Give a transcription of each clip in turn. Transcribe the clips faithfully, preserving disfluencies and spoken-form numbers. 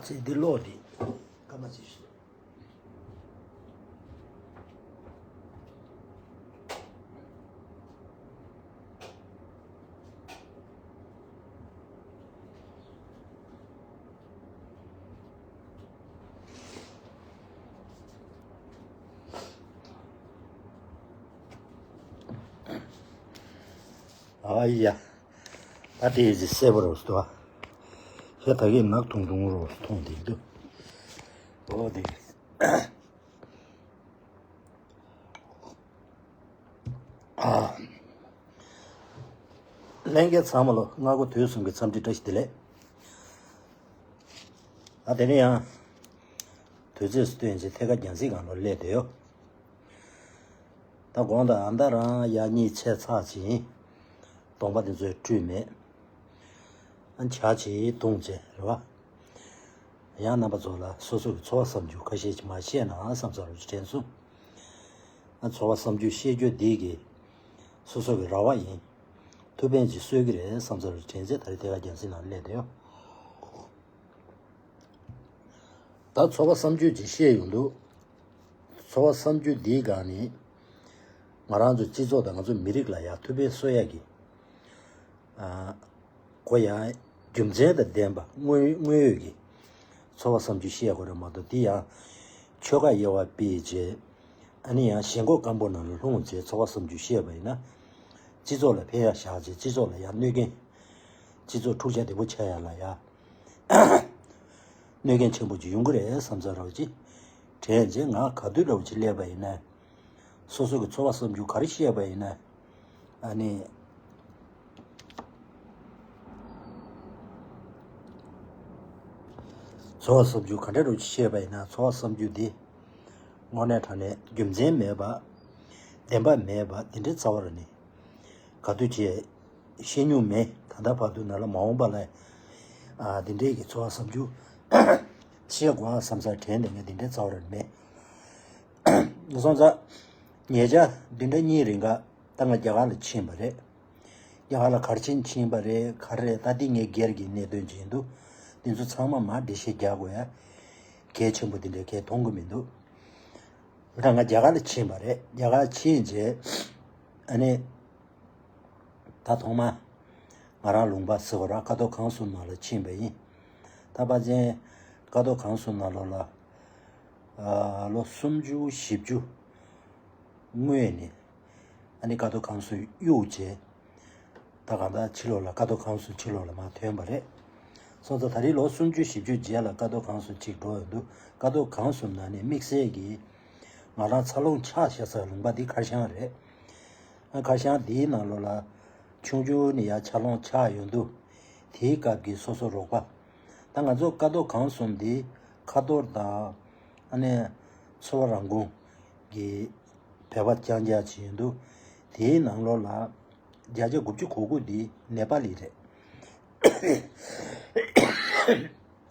ཚེ་འདི་ཀློག་འདི་སྐར་མ་ཅིག་ཞུ། ཨ་ཡ། ད་དེ་ཡི་གསལ་པོ་རོ་སྟོ། ཧེ་ད་གི་ནག་ཐུང་ཐུང་རོ་མཐོང་དེ་འདུག་ཨོ་དེ། ཨ། ལྷན་རྒྱས་ཚང་མ་ལོ་སྔ་དགོང་དུས་གསུམ་གྱི་འཚམས་འདྲི་བཀྲ་ཤིས་བདེ་ལེགས། ཨ་དེ་ནས་ཡང་། དུས་ཚོད་སུ་སྟོན་ཅིག་ཐད་ཀར་རྒྱང་སྲིང་སྒང་ལོ་སླེབས་བསྡད་ཡོད། ད་དགོང་དག་ཨ་མདའ་རང་ཡར་གཉིད་ཆད་ཚར་ཅིང་། གདོང་པ་དེ་ཚོས་བཀྲུས་མེད། ཨ་ཇ་ཅིག་བཏུང་བྱས་རེད་བ། ཡང་རྣམ་པ་ཚོ་ལ་སོ་སོ་གི་ཚོར་བ་བསམ་ཚུལ་ཁ་ཤས་ཅིག་མར་བཤད་ན་བསམ་ཚར་རུ་དྲན་སོང་། ཨ་ཚོར་བ་བསམ་ཚུལ་བཤད་རྒྱུ་འདི་གི་སོ་སོ་གི་ར་བ་ཡིན། ཐུགས་ཕན་ཅིག་གསོས་ཀྱི་རེད་བསམ་ཚར་རུ་དྲན་ཚེ་ད་རེས་ཐད་ཀར་རྒྱང་སྲིང་ནང་སླེབས་བསྡད་ཡོད། ད་ཚོར་བ་བསམ་ཚུལ་ཅིག་བཤད་ཡོང་དུས། ཚོར་བ་བསམ་ཚུལ་འདིའི་སྒང་ནས། ང་རང་ཚོ་སྤྱི་ཚོགས་དང་ང་ཚོ་མི་རིགས་ལ་ཡང་ཐུགས་ཕན་གསོ་ཡག་གི་ཨ། གོ་ཡང་རྒྱུ་མཚན་དང་ལྡན་པ་དངོས་དངོས་ཡོད་ཀྱི་ཚོར་བ་བསམ་ཚུལ་བཤད་དགོས་རེད་མ་གཏོགས། འདི་ཡང་ཆོལ་ཁ་དབྱེ་བ་སྤེལ་བྱས། ཨ་ནི་ཡང་ཞེན་ཁོག་སྐམ་པོ་ནང་ལ་ལྷུང་བྱས་ཚོར་བ་བསམ་ཚུལ་བཤད་པ་ཡིན་ན། སྤྱི་ཚོགས་ལ་ཕན་ཡག་བཞག་བྱས་སྤྱི་ཚོགས་ལ་ཡང་གནོད་སྐྱོན། སྤྱི་ཚོགས་འཁྲུག་ཆ་དོད་པོ་ཆགས་ཡག་ལ་ཡང་གནོད་སྐྱོན་ཆེན་པོ་ཅིག་ཡོང་གི་རེད་བསམ་ཚར་རོགས་ཅིག་དྲན་རྗེས། ང་ག་དུས་འདྲ་བོ་ཅིག་སླེབས་པ་ཡིན་ན། སོ་སོ་གི་ཚོར་བ་བསམ་ཚུལ་ག་རེ་བཤད་པ་ཡིན་ན། ཨ་ནི། ཚོར་བ་བསམ་ཚུལ་ག་འདྲ་འདྲ་བོ་ཅིག་བཤད་པ་ཡིན་ན། ཚོར་བ་བསམ་ཚུལ་འདི་དངོས་གནས་དྲང་གནས་རྒྱུ་མཚན་མེད་པ། བདེན་པ་མེད་པ་འདི་འདྲའི་རྩ་བ་རང་ནས་ག་དུས་བྱས་བཤད་མྱོང་མེད། ད་ལྟ་བར་དུ་ནང་ལ་མ་འོངས་པ་ལ་ཨ་འདི་འདྲའི་གི་ཚོར་བ་བསམ་ཚུལ་བཤད་དགོས་ཨ་བསམ་ས་དྲན་དེ་ངས་འདི་འདྲའི་རྩ་བ་རང་མེད། སོང་ཙང་ཉེ་ཆར་བདུན་ཕྲག་གཉིས་རིང་ག་ད་ང་རྒྱ་གར་ལ་ཕྱིན་པ་རེད། རྒྱ་གར་ལ་ག་རེ་བྱས་ཕྱིན་པ་རེད། ག་རེ་རེད། ད་འདི་ངའི་སྒེར་གྱི་གནད་དོན་ཅིག་ཡིན་འདུག་འདི་ཚོ་ཚང་མ་མར་འགྲེལ་བཤད་རྒྱག་དགོས་ཡ་གལ་ཆེན་པོ་འདི་འདྲ་གལ་མཐོང་གི་མི་འདུག་ད་ང་རྒྱ་གར་ལ་ཕྱིན་པ་རེད། རྒྱ་གར་ཕྱིན་རྗེས་ཨ་ནི། ད་ཐོག་མ་ང་རང་ལུང་པ་ཟེར་བ་ར་ཀ་ཐོག་ཁང་གསུམ་ནང་ལ་ཕྱིན་པ་ཡིན། ད་ཕལ་ཆེར་ཀ་ཐོག་ཁང་གསུམ་ནང་ལོགས་ལ་ཨ་ལོ་སུམ་ཅུ་བཞི་བཅུ་སྔོན་ནས་ཨ་ནི་ཀ་ཐོག་ཁང་གསུམ་གཡུགས་རྗེས། ད་གང་ལྟར་ཕྱི་ལོགས་ལ་ཀ་ཐོག་ཁང་གསུམ་ཕྱི་ལོགས་ལ་མར་ཐོན་པ་རེད། སོང་ཙང་ད་རེས་ལོ་སུམ་ཅུ་བཞི་བཅུ་རྗེས་ལ་ཀ་ཐོག་ཁང་གསུམ་གཅིག་འགྲོ་ཡོང་དུས། ཀ་ཐོག་ཁང་གསུམ་ནང་ནས་དམིགས་བསལ་གྱིས་ང་རང་འཚར་ལོངས་ཆགས་བཞག་ས་ལུང་པ་འདི་ཁར་ཤང་རེད། ཨ་ཁར་ཤང་འདིའི་ནང་ལོགས་ལ་ཆུང་ཆུང་ནས་ཡར་འཚར་ལོངས་ཆགས་ཡོང་དུས། དེའི་སྐབས་ཀྱི་སོ་སོ་རོགས་པ། ད་ང་ཚོ་ཀ་ཐོག་ཁང་གསུམ་འདི་ཁ་ཐོར་དང་ཨ་ནི་འཚོ་བ་རང་ཁོངས་ཀྱི་བོད་པ་རྐྱང་རྐྱང་ཅིག་ཡིན་འདུག་དེའི་ནང་ལོགས་ལ་བརྒྱ་ཆ་དགུ་བཅུ་གོ་དགུ་འདི་ནེ་པ་ལི་རེད།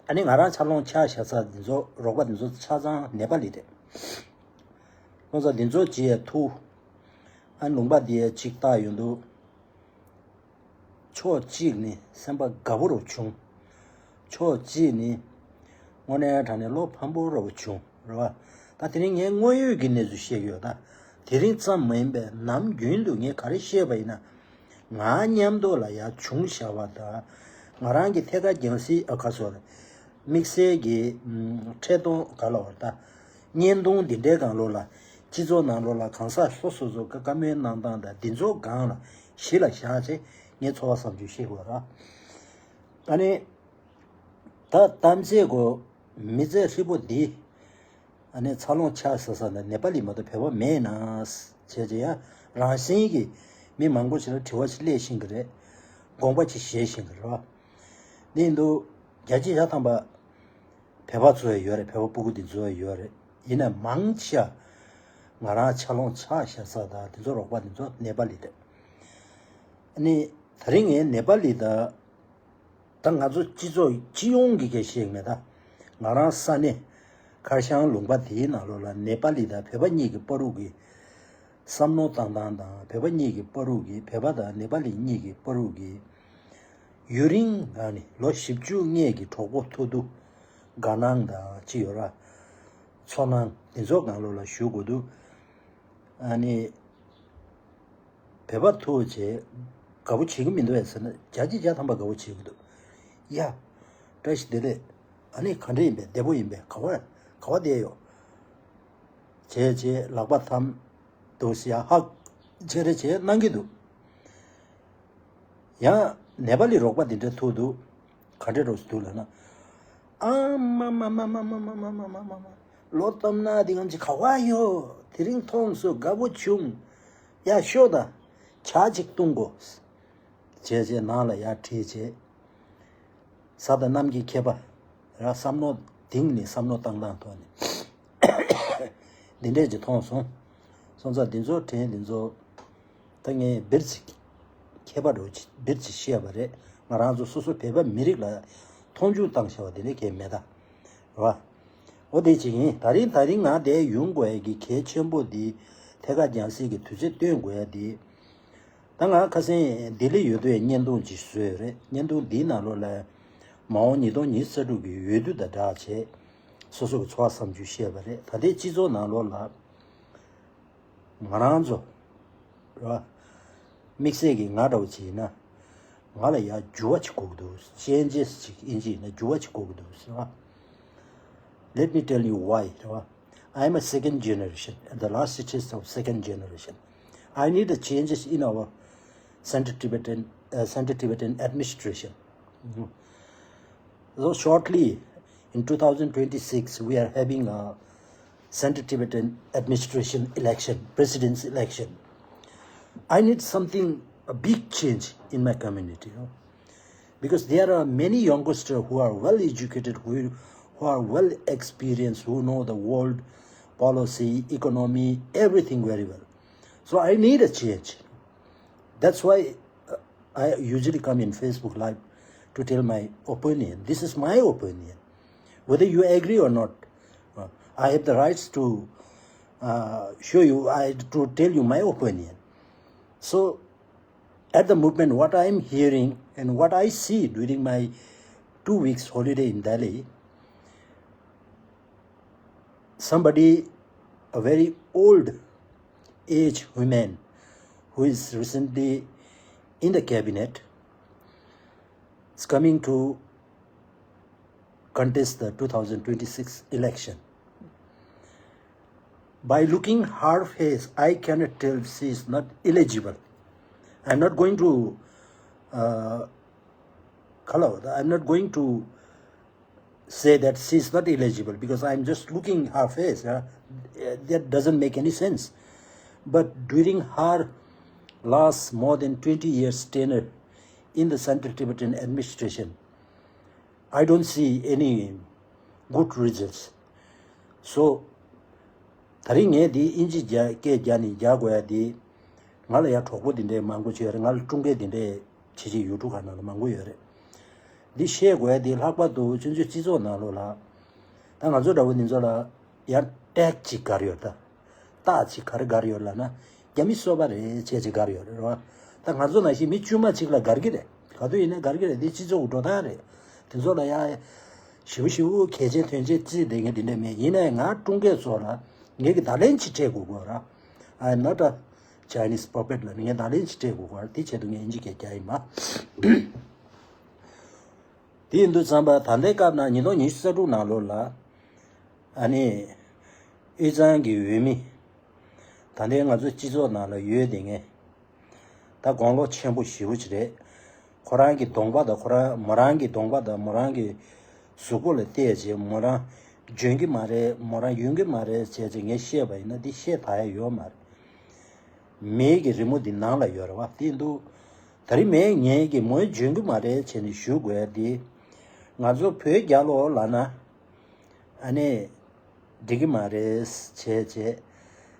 ཨ་ནི་ང་རང་འཚར་ལོངས་ཆགས་བཞག་ས་འདི་ཚོ་རོགས་པ་འདི་ཚོ་ཆ་ཚང་ནེ་པ་ལི་རེད། ཁོང་ཚོ་འདི་ཚོ་བྱེད་ཡས་ཐུག་ཨ་ནི་ལུང་པ་འདི་ཡས་གཅིག་བལྟས་ཡོང་དུས། ཕྱོགས་གཅིག་ནས་སེམས་པ་དགའ་པོ་རུ་བྱུང་། ཕྱོགས་གཅིག་ནས་དངོས་གནས་དྲང་གནས་བློ་ཕམ་པོ་རུ་བྱུང་རེད་བ། ད་དེ་རིང་ངས་དངོས་ཡོད་ཀྱི་གནས་ཚུལ་བཤད་ཀྱི་ཡོད། ད་དེ་རིང་ཙམ་མ་ཡིན་པའི་ནམ་རྒྱུན་དུ་ངས་ག་རེ་བཤད་པ་ཡིན་ན། ང་མཉམ་དུ་ལ་ཡ་བྱུང་བཞག་པ་དང་། ང་རང་གི་ཐད་ཀར་རྒྱང་སྲིང་ཨ་ཁ་སོར་དམིགས་བསལ་གྱི་ཨམ་འཕྲོད་བསྟེན་ག་ལ་བར་ད། བརྙན་ཐུང་འདི་འདྲའི་སྒང་ལོགས་ལ་སྤྱི་ཚོགས་ནང་ལོགས་ལ་གང་ཟག་སོ་སོ་སོ་ག་བཀའ་མོལ་གནང་སྟངས་དང་འདི་ཚོ་སྒང་ལ་གཞི་ལ་བཞག་བྱས་ངས་ཚོར་བ་བསམ་ཚུལ་བཤད་དགོས་ར། ཨ་ནི་ད་གཏམ་བཤད་གོ་མི་ཚེ་ཧྲིལ་པོ་འདི་ཨ་ནི་འཚར་ལོངས་ཆགས་ཟེར་ས་ནས་ནེ་པ་ལི་མ་གཏོགས་བོད་པ་མེད་ན་བྱས་བྱས་ཡ་རང་བཞིན་གྱིས་མི་མང་པོ་ཞིག་ལ་དྲི་བ་ཞིག་སླེབས་བཞིན་གི་རེད། དགོངས་པ་ཅིག་བཞེས་བཞིན་གི་རེད་བ། འདི་ཡིན་དུས་བརྒྱ་ཆ་བརྒྱ་ཐམ་པ། བོད་པ་ཚོ་ཡང་ཡོད་རེད། བོད་པ་སྤུ་གུ་འདི་ཚོ་ཡང་ཡོད་རེད། ཡིན་ན་མང་ཆེ་བ་ང་རང་འཚར་ལོངས་ཆགས་བཞག་ས་དང་འདི་ཚོ་རོགས་པ་འདི་ཚོ་ནེ་པ་ལི་རེད། ཨ་ནི་དེ་རིང་ངས་ནེ་པ་ལི་དང་། ད་ང་ཚོ་སྤྱི་ཚོགས་སྤྱི་ཡོངས་ཀྱི་སྐད་བཤད་མེད་ད། ང་རང་ས་གནས་ཁར་ཤང་ལུང་པ་དེའི་ནང་ལོགས་ལ་ནེ་པ་ལི་དང་བོད་པ་གཉིས་ཀྱི་བར་དུ་གི་བསམ་བློ་བཏང་སྟངས་དང་། བོད་པ་གཉིས་ཀྱི་བར་དུ་གི་བོད་པ་དང་ནེ་པ་ལི་གཉིས་ཀྱི་བར་དུ་གི་ཡུན་རིང་ཨ་ནི་ལོ་བཞི་བཅུ་ལྔའི་གི་གྲོགས་པོ་ཐུག་དུས། དགའ་སྣང་དང་ཅི་ཡོད་ར། ཚོར་སྣང་དེ་ཚོ་སྒང་ལོགས་ལ་ཞུ་དགོས་འདུག་ཨ་ནི། བོད་པ་ཐུག་བྱས་དགའ་པོ་བྱེད་ཀྱི་མི་འདུག་ཟེར་ན། བརྒྱ་ཆ་བརྒྱ་ཐམ་པ་དགའ་པོ་བྱེད་ཀྱི་འདུག་ཡ། བཀྲ་ཤིས་བདེ་ལེགས། ཨ་ནི་ག་འདྲ་ཡིན་པས། བདེ་པོ་ཡིན་པས། ག་བ་ག་བ་བསྡད་ཡོད། བྱས་བྱས་ལག་པ་འཐམ་འདུག་ཟེར། ཡ་ཧག་བྱས་རེ་བྱས་གནང་གི་འདུག་ཡང་ནེ་པ་ལི་རོགས་པ་འདི་འདྲ་ཐུག་འདུག་ག་འདྲ་རོགས་སུ་འདུག་ལབ་ན། ཨ་མ་མ་མ། ལོ་སྟོབས་ན་འདི་ང་ཅི་ག་བ་ཡོད། དེ་རིང་མཐོང་སོང་། དགའ་པོ་བྱུང་། ཡ་ཤོག་ད་ཇ་ཅིག་བཏུང་གོ། བྱས་བྱས་ནང་ལ་ཡར་ཁྲིད་བྱས། གཟའ་དང་གནམ་གྱི་ཁྱད་པར་ར། བསམ་བློ་གཏིང་ནས་བསམ་བློ་བཏང་སྟངས་ཐོག་ནས་འདི་འདྲས་ཅིག་མཐོང་སོང་། སོང་ཙང་འདི་ཚོ་དྲན། འདི་ཚོ་ད་ངས་སྦིར་ཚིག་མཁས་པ་འགྲོ་ཅིག་སྦིར་ཚིག་བཤད་པ་རེད། ང་རང་ཚོ་སོ་སོ་བོད་པ་མི་རིགས་ལ་མཐོང་ཆུང་བཏང་བཞག་པ་འདི་འདྲས་གས་མེད་ད། ར། འོ་དེ་ཅིག་ཡིན། ད་རིང་ད་རིང་ང་འདིར་ཡོང་དགོས་ཡ་གི་གལ་ཆེན་པོ་འདི། ཐད་ཀར་རྒྱང་སྲིང་གི་དུས་ཚོད་བཏོན་དགོས་ཡ་འདི། ད་ང་ཁ་སང་ལྡི་ལི་ཡོད་དུས་བརྙན་ཐུང་ཅིག་བཟོས་རེད། བརྙན་ཐུང་འདིའི་ནང་ལོགས་ལ་མ་འོངས་ཉིས་སྟོང་ཉི་ཤུ་རྩ་དྲུག་གི་འོས་བསྡུ་དང་སྦྲགས་བྱས་སོ་སོ་གི་ཚོར་བ་བསམ་ཚུལ་བཤད་པ་རེད། ད་ལྟའི་སྤྱི་ཚོགས་ནང་ལོགས་ལ་ང་རང་ཚོ་ར། དམིགས་བསལ་གྱི་ང་འདྲ་བོ་ཅིག་ཡིན་ན། ང་ལ་ཡ་འགྱུར་བ་ཅིག་དགོས་ཀྱི་འདུག changes ཅིག་ཨིན་ཇི་ཡིན་ན་འགྱུར་བ་ཅིག་དགོས་ཀྱི་འདུག་ཟེར་བ། Let me tell you why. I am a second generation, the last stages of second generation. I need a changes in our Central Tibetan, uh, Central Tibetan administration. So shortly in two thousand twenty-six, we are having a Central Tibetan administration election, president's election. I need something, a big change in my community. You know? Because there are many youngsters who are well educated, who, who are well experienced, who know the world policy, economy, everything very well. So I need a change. That's why uh, I usually come in Facebook Live to tell my opinion. This is my opinion. Whether you agree or not, uh, I have the rights to uh, show you, I, to tell you my opinion. So at the movement, what I am hearing and what I see during my two weeks holiday in Delhi, somebody, a very old age woman who is recently in the cabinet, is coming to contest the two thousand twenty-six election. By looking her face, I cannot tell she is not eligible. I'm not going to, uh, hello, I'm not going to say that she is not eligible because I'm just looking her face. Uh, that doesn't make any sense. But during her last more than twenty years tenure in the Central Tibetan administration, I don't see any good results. So, ད་རིང་ངས་འདི་ཨིན་ཇི་རྒྱ་སྐད་རྒྱག་ནས་རྒྱག་དགོས་ཡ་འདི། ང་ལ་ཡ་གྲོགས་པོ་འདི་འདྲའི་མང་པོ་ཅིག་ཡོད་རེད། ང་ལ་ཀྲུང་གོའི་འདི་འདྲའི་ཆེ་ཆེ་ཡུ་ཊུབ་ཁང་ནང་ལ་མང་པོ་ཡོད་རེད། འདི་བཤད་དགོས་ཡ་འདི་ལྷག་པར་དུ་ཆུང་ཆུང་སྤྱི་ཚོགས་ནང་ལོགས་ལ། ད་ང་ཚོ་འདྲ་བོ་འདི་ཚོ་ལ་ཡ་ཊེག་ཅིག་ག་རེ་ཡོད་ད། རྟགས་ཅིག་ག་རེ་དགར་ཡོད་ལབ་ན། རྒྱ་མི་སོ་པ་རེད་ཅེས་ཅིག་དགར་ཡོད་རེད་རོ། ད་ང་ཚོ་ནང་བཞིན་མི་དཀྱུས་མ་ཅིག་ལ་དགར་གི་རེད། ག་དུས་ཡིན་ན་དགར་གི་རེད། འདི་སྤྱི་ཚོགས་འགྲོ་སྟངས་རེད། དེ་ཚོ་ལ་ཡ། ཞིབ་ཞིབ་གལ་ཆེན་དོན་ཆེན་རྩིས་དེ་ངས་འདི་འདྲ་མེད། ཡིན་ནའི་ང་ཀྲུང་གོའི་ཚོགས་ལ་ངས་ཀྱི་བརྡ་ལན་ཅིག་སྤྲད་དགོས་དགོས་ར། I am not a Chinese puppet ལ་ངས་བརྡ་ལན་ཅིག་སྤྲད་དགོས་དགོས་ར། དེ་ཆེད་དུ་ངས་ཨིན་ཇི་སྐད་རྒྱག་ཡིན་མ། དེ་ཡིན་དུས་ཙམ་པ་ད་ལྟའི་སྐབས་ན་ཉིས་སྟོང་ཉི་ཤུ་རྩ་དྲུག་ནང་ལོགས་ལ། ཨ་ནི། དབུས་གཙང་གི་འོས་མི། ད་ལྟའི་ང་ཚོ་སྤྱི་ཚོགས་ནང་ལ་ཡོད་དེ་ངས། ད་དགུང་ལོ་ཆེན་པོ་ཞེ་པོ་ཅིག་རེད། ཁོ་རང་གི་གདོང་པ་དང་ཁོ་རང་མོ་རང་གི་གདོང་པ་དང་མོ་རང་གི་གཟུགས་པོ་ལ་བལྟས་རྗེས་མོ་རང་འཇོན་གྱི་མ་རེད། མོ་རང་ཡོང་གི་མ་རེད་བྱས་རྗེས་ངས་བཤད་པ་ཡིན་ན་འདི་བཤད་ད་ཡ་ཡོད་མ་རེད། མེ་གི་རི་མོ་འདི་ནང་ལ་ཡོད་རེད་བ། དེ་འདུག་ད་རིང་མེ་ངས་ཀྱི་མོ་འཇོན་གྱི་མ་རེད་བྱས་ནས་ཞུ་དགོས་ཡ་འདི། ང་ཚོ་བོད་རྒྱལ་ལོ་ལབ་ན། ཨ་ནི། འགྲིག་གི་མ་རེད་བྱས་བྱས།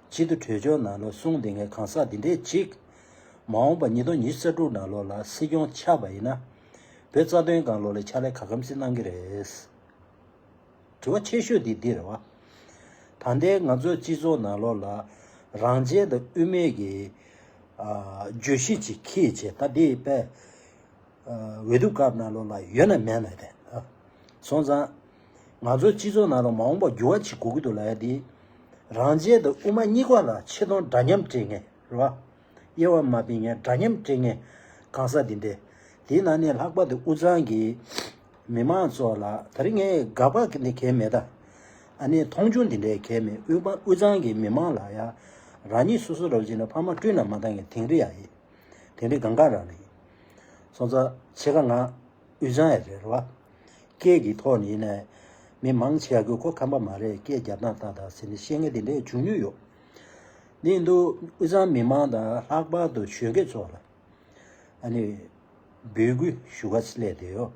སྤྱི་འཐུས་གྲོས་ཆོད་ནང་ལོགས་གསུངས་དེ་ངས་གང་ཟག་འདི་འདྲས་ཅིག་མ་འོངས་པ་ཉིས་སྟོང་ཉི་ཤུ་རྩ་དྲུག་ནང་ལོགས་ལ་སྲིད་སྐྱོང་ཆགས་པ་ཡིན་ན། བོད་རྩ་དོན་སྒང་ལོགས་ལ་ཕྱག་ལས་ག་གམ་ཞིག་གནང་གི་རེད། དྲི་བ་ཆེ་ཤོས་འདི་འདི་རེད་བ། ད་ལྟའི་ང་ཚོའི་སྤྱི་ཚོགས་ནང་ལོགས་ལ་རང་རྒྱལ་དང་དབུ་མའི་གི་ཨ་བརྗོད་གཞི་ཅིག་འཁྱེར་བྱས་ད་འདི་དཔེ་ཨ་འོས་བསྡུ་སྐབས་ནང་ལོགས་ལ་ཡོད་ན་མེད་ན་དེ། ཨ་སོང་ཙང་ ང་ཚོའི་སྤྱི་ཚོགས་ནང་ལ་མ་འོངས་པ་འགྱུར་བ་ཅིག་དགོས་ཀྱི་འདུག་ལབ་ཡ་དེ། རང་རྒྱལ་དང་དབུ་མ་གཉིས་ཀ་ལ་ཆེ་མཐོང་འདྲ་མཉམ་སྤྲད་མཁན་རེད་བ། དབྱེ་བ་མ་ཕྱེ་མཁན་འདྲ་མཉམ་སྤྲད་མཁན་གང་ཟག་འདི་འདྲས། དེའི་ནང་ནས་ལྷག་པར་དུ་དབུས་གཙང་གི་མི་མང་ཚོ་ལ། ད་རེས་ངས་དགག་པ་འདི་གས་མེད་ད། ཨ་ནི་མཐོང་ཆུང་འདི་འདྲས་གས་མེད། དབུས་པ་དབུས་གཙང་གི་མི་མང་ལ་ཡ། རང་ཉིད་སོ་སོ་རབ་ཅིག་ན་ཕ་མ་སྤྲུལ་ན་མ་བཏང་མཁན་དིང་རི་ཡ་ཡིན། དིང་རི་གང་ག་རང་རེད། སོང་ཙང་ཕྱེད་ཀ་ང་དབུས་གཙང་ཡ་རེད་རེད་བ། སྐད་ཀྱི་ཐོག་ནས་ཡིན་ནའི་མི་མང་ཆེ་བ་གིས་ཁོ་ཁམས་པ་མ་རེད། སྐད་རྒྱབ་སྟངས་ཏག་ཏག་ཟེར་ནས་བཤད་མཁན་དེ་འདྲས་བྱུང་མྱོང་ཡོད། འདི་ཡིན་དུས་དབུས་གཙང་མི་མང་དང་ལྷག་པར་དུ་གཞོན་སྐྱེས་ཚོ་ལ་ཨ་ནི་འབོད་སྐུལ་ཞུ་ག་སླེབས་བསྡད་ཡོད།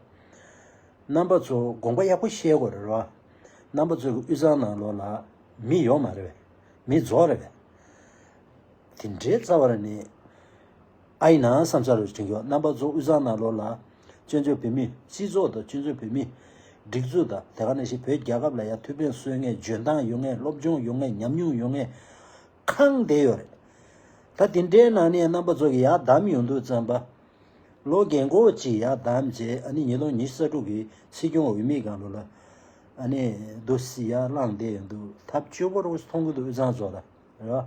རྣམ་པ་ཚོ་དགོངས་པ་ཡག་པོ་བཞེས་དགོས་རེད་བ། རྣམ་པ་ཚོ་གི་དབུས་གཙང་ནང་ལོགས་ལ་མི་ཡོད་མ་རེད་པས། མི་རྫོགས་རེད་པས། དེ་འདྲའི་རྩ་བ་རེ་ནས་ཨ་ཡིན་ན་བསམ་ས་རུ་དྲན་གྱི་ཡོད། རྣམ་པ་ཚོ་དབུས་གཙང་ནང་ལོགས་ལ་སྤྱི་ཚོགས་བོད་མི་སྤྱི་ཚོགས་དང་སྤྱི་ཚོགས་བོད་མི་སྒྲིག་འཛུགས་དང་དེ་ག་ནང་བཞིན་བོད་རྒྱལ་ཁབ་ལ་ཡ་ཐུགས་ཕན་གསོས་མཁན། འཇོན་ཐང་ཡོད་མཁན། སློབ་སྦྱོང་ཡོད་མཁན། ཉམས་མྱོང་ཡོད་མཁན་གང་བསྡད་ཡོད་རེད། ད་དེ་འདྲའི་ནང་ནས་རྣམ་པ་ཚོ་གི་ཡར་བདམས་ཡོང་དུས་ཙམ་པ། ལོ་རྒན་གོག་ཅིག་ཡར་བདམས་རྗེས། ཨ་ནི་ཉིས་སྟོང་ཉི་ཤུ་རྩ་དྲུག་གི་སྲིད་སྐྱོང་འོས་མི་སྒང་ལོགས་ལ་ཨ་ནི་འདུག་སེ་ཡར་ལངས་བསྡད་ཡོང་དུས་ཐབས་སྐྱོ་པོ་རུ་མཐོང་གི་འདུག་དབུས་གཙང་ཚོ་ལ་རེད་བ།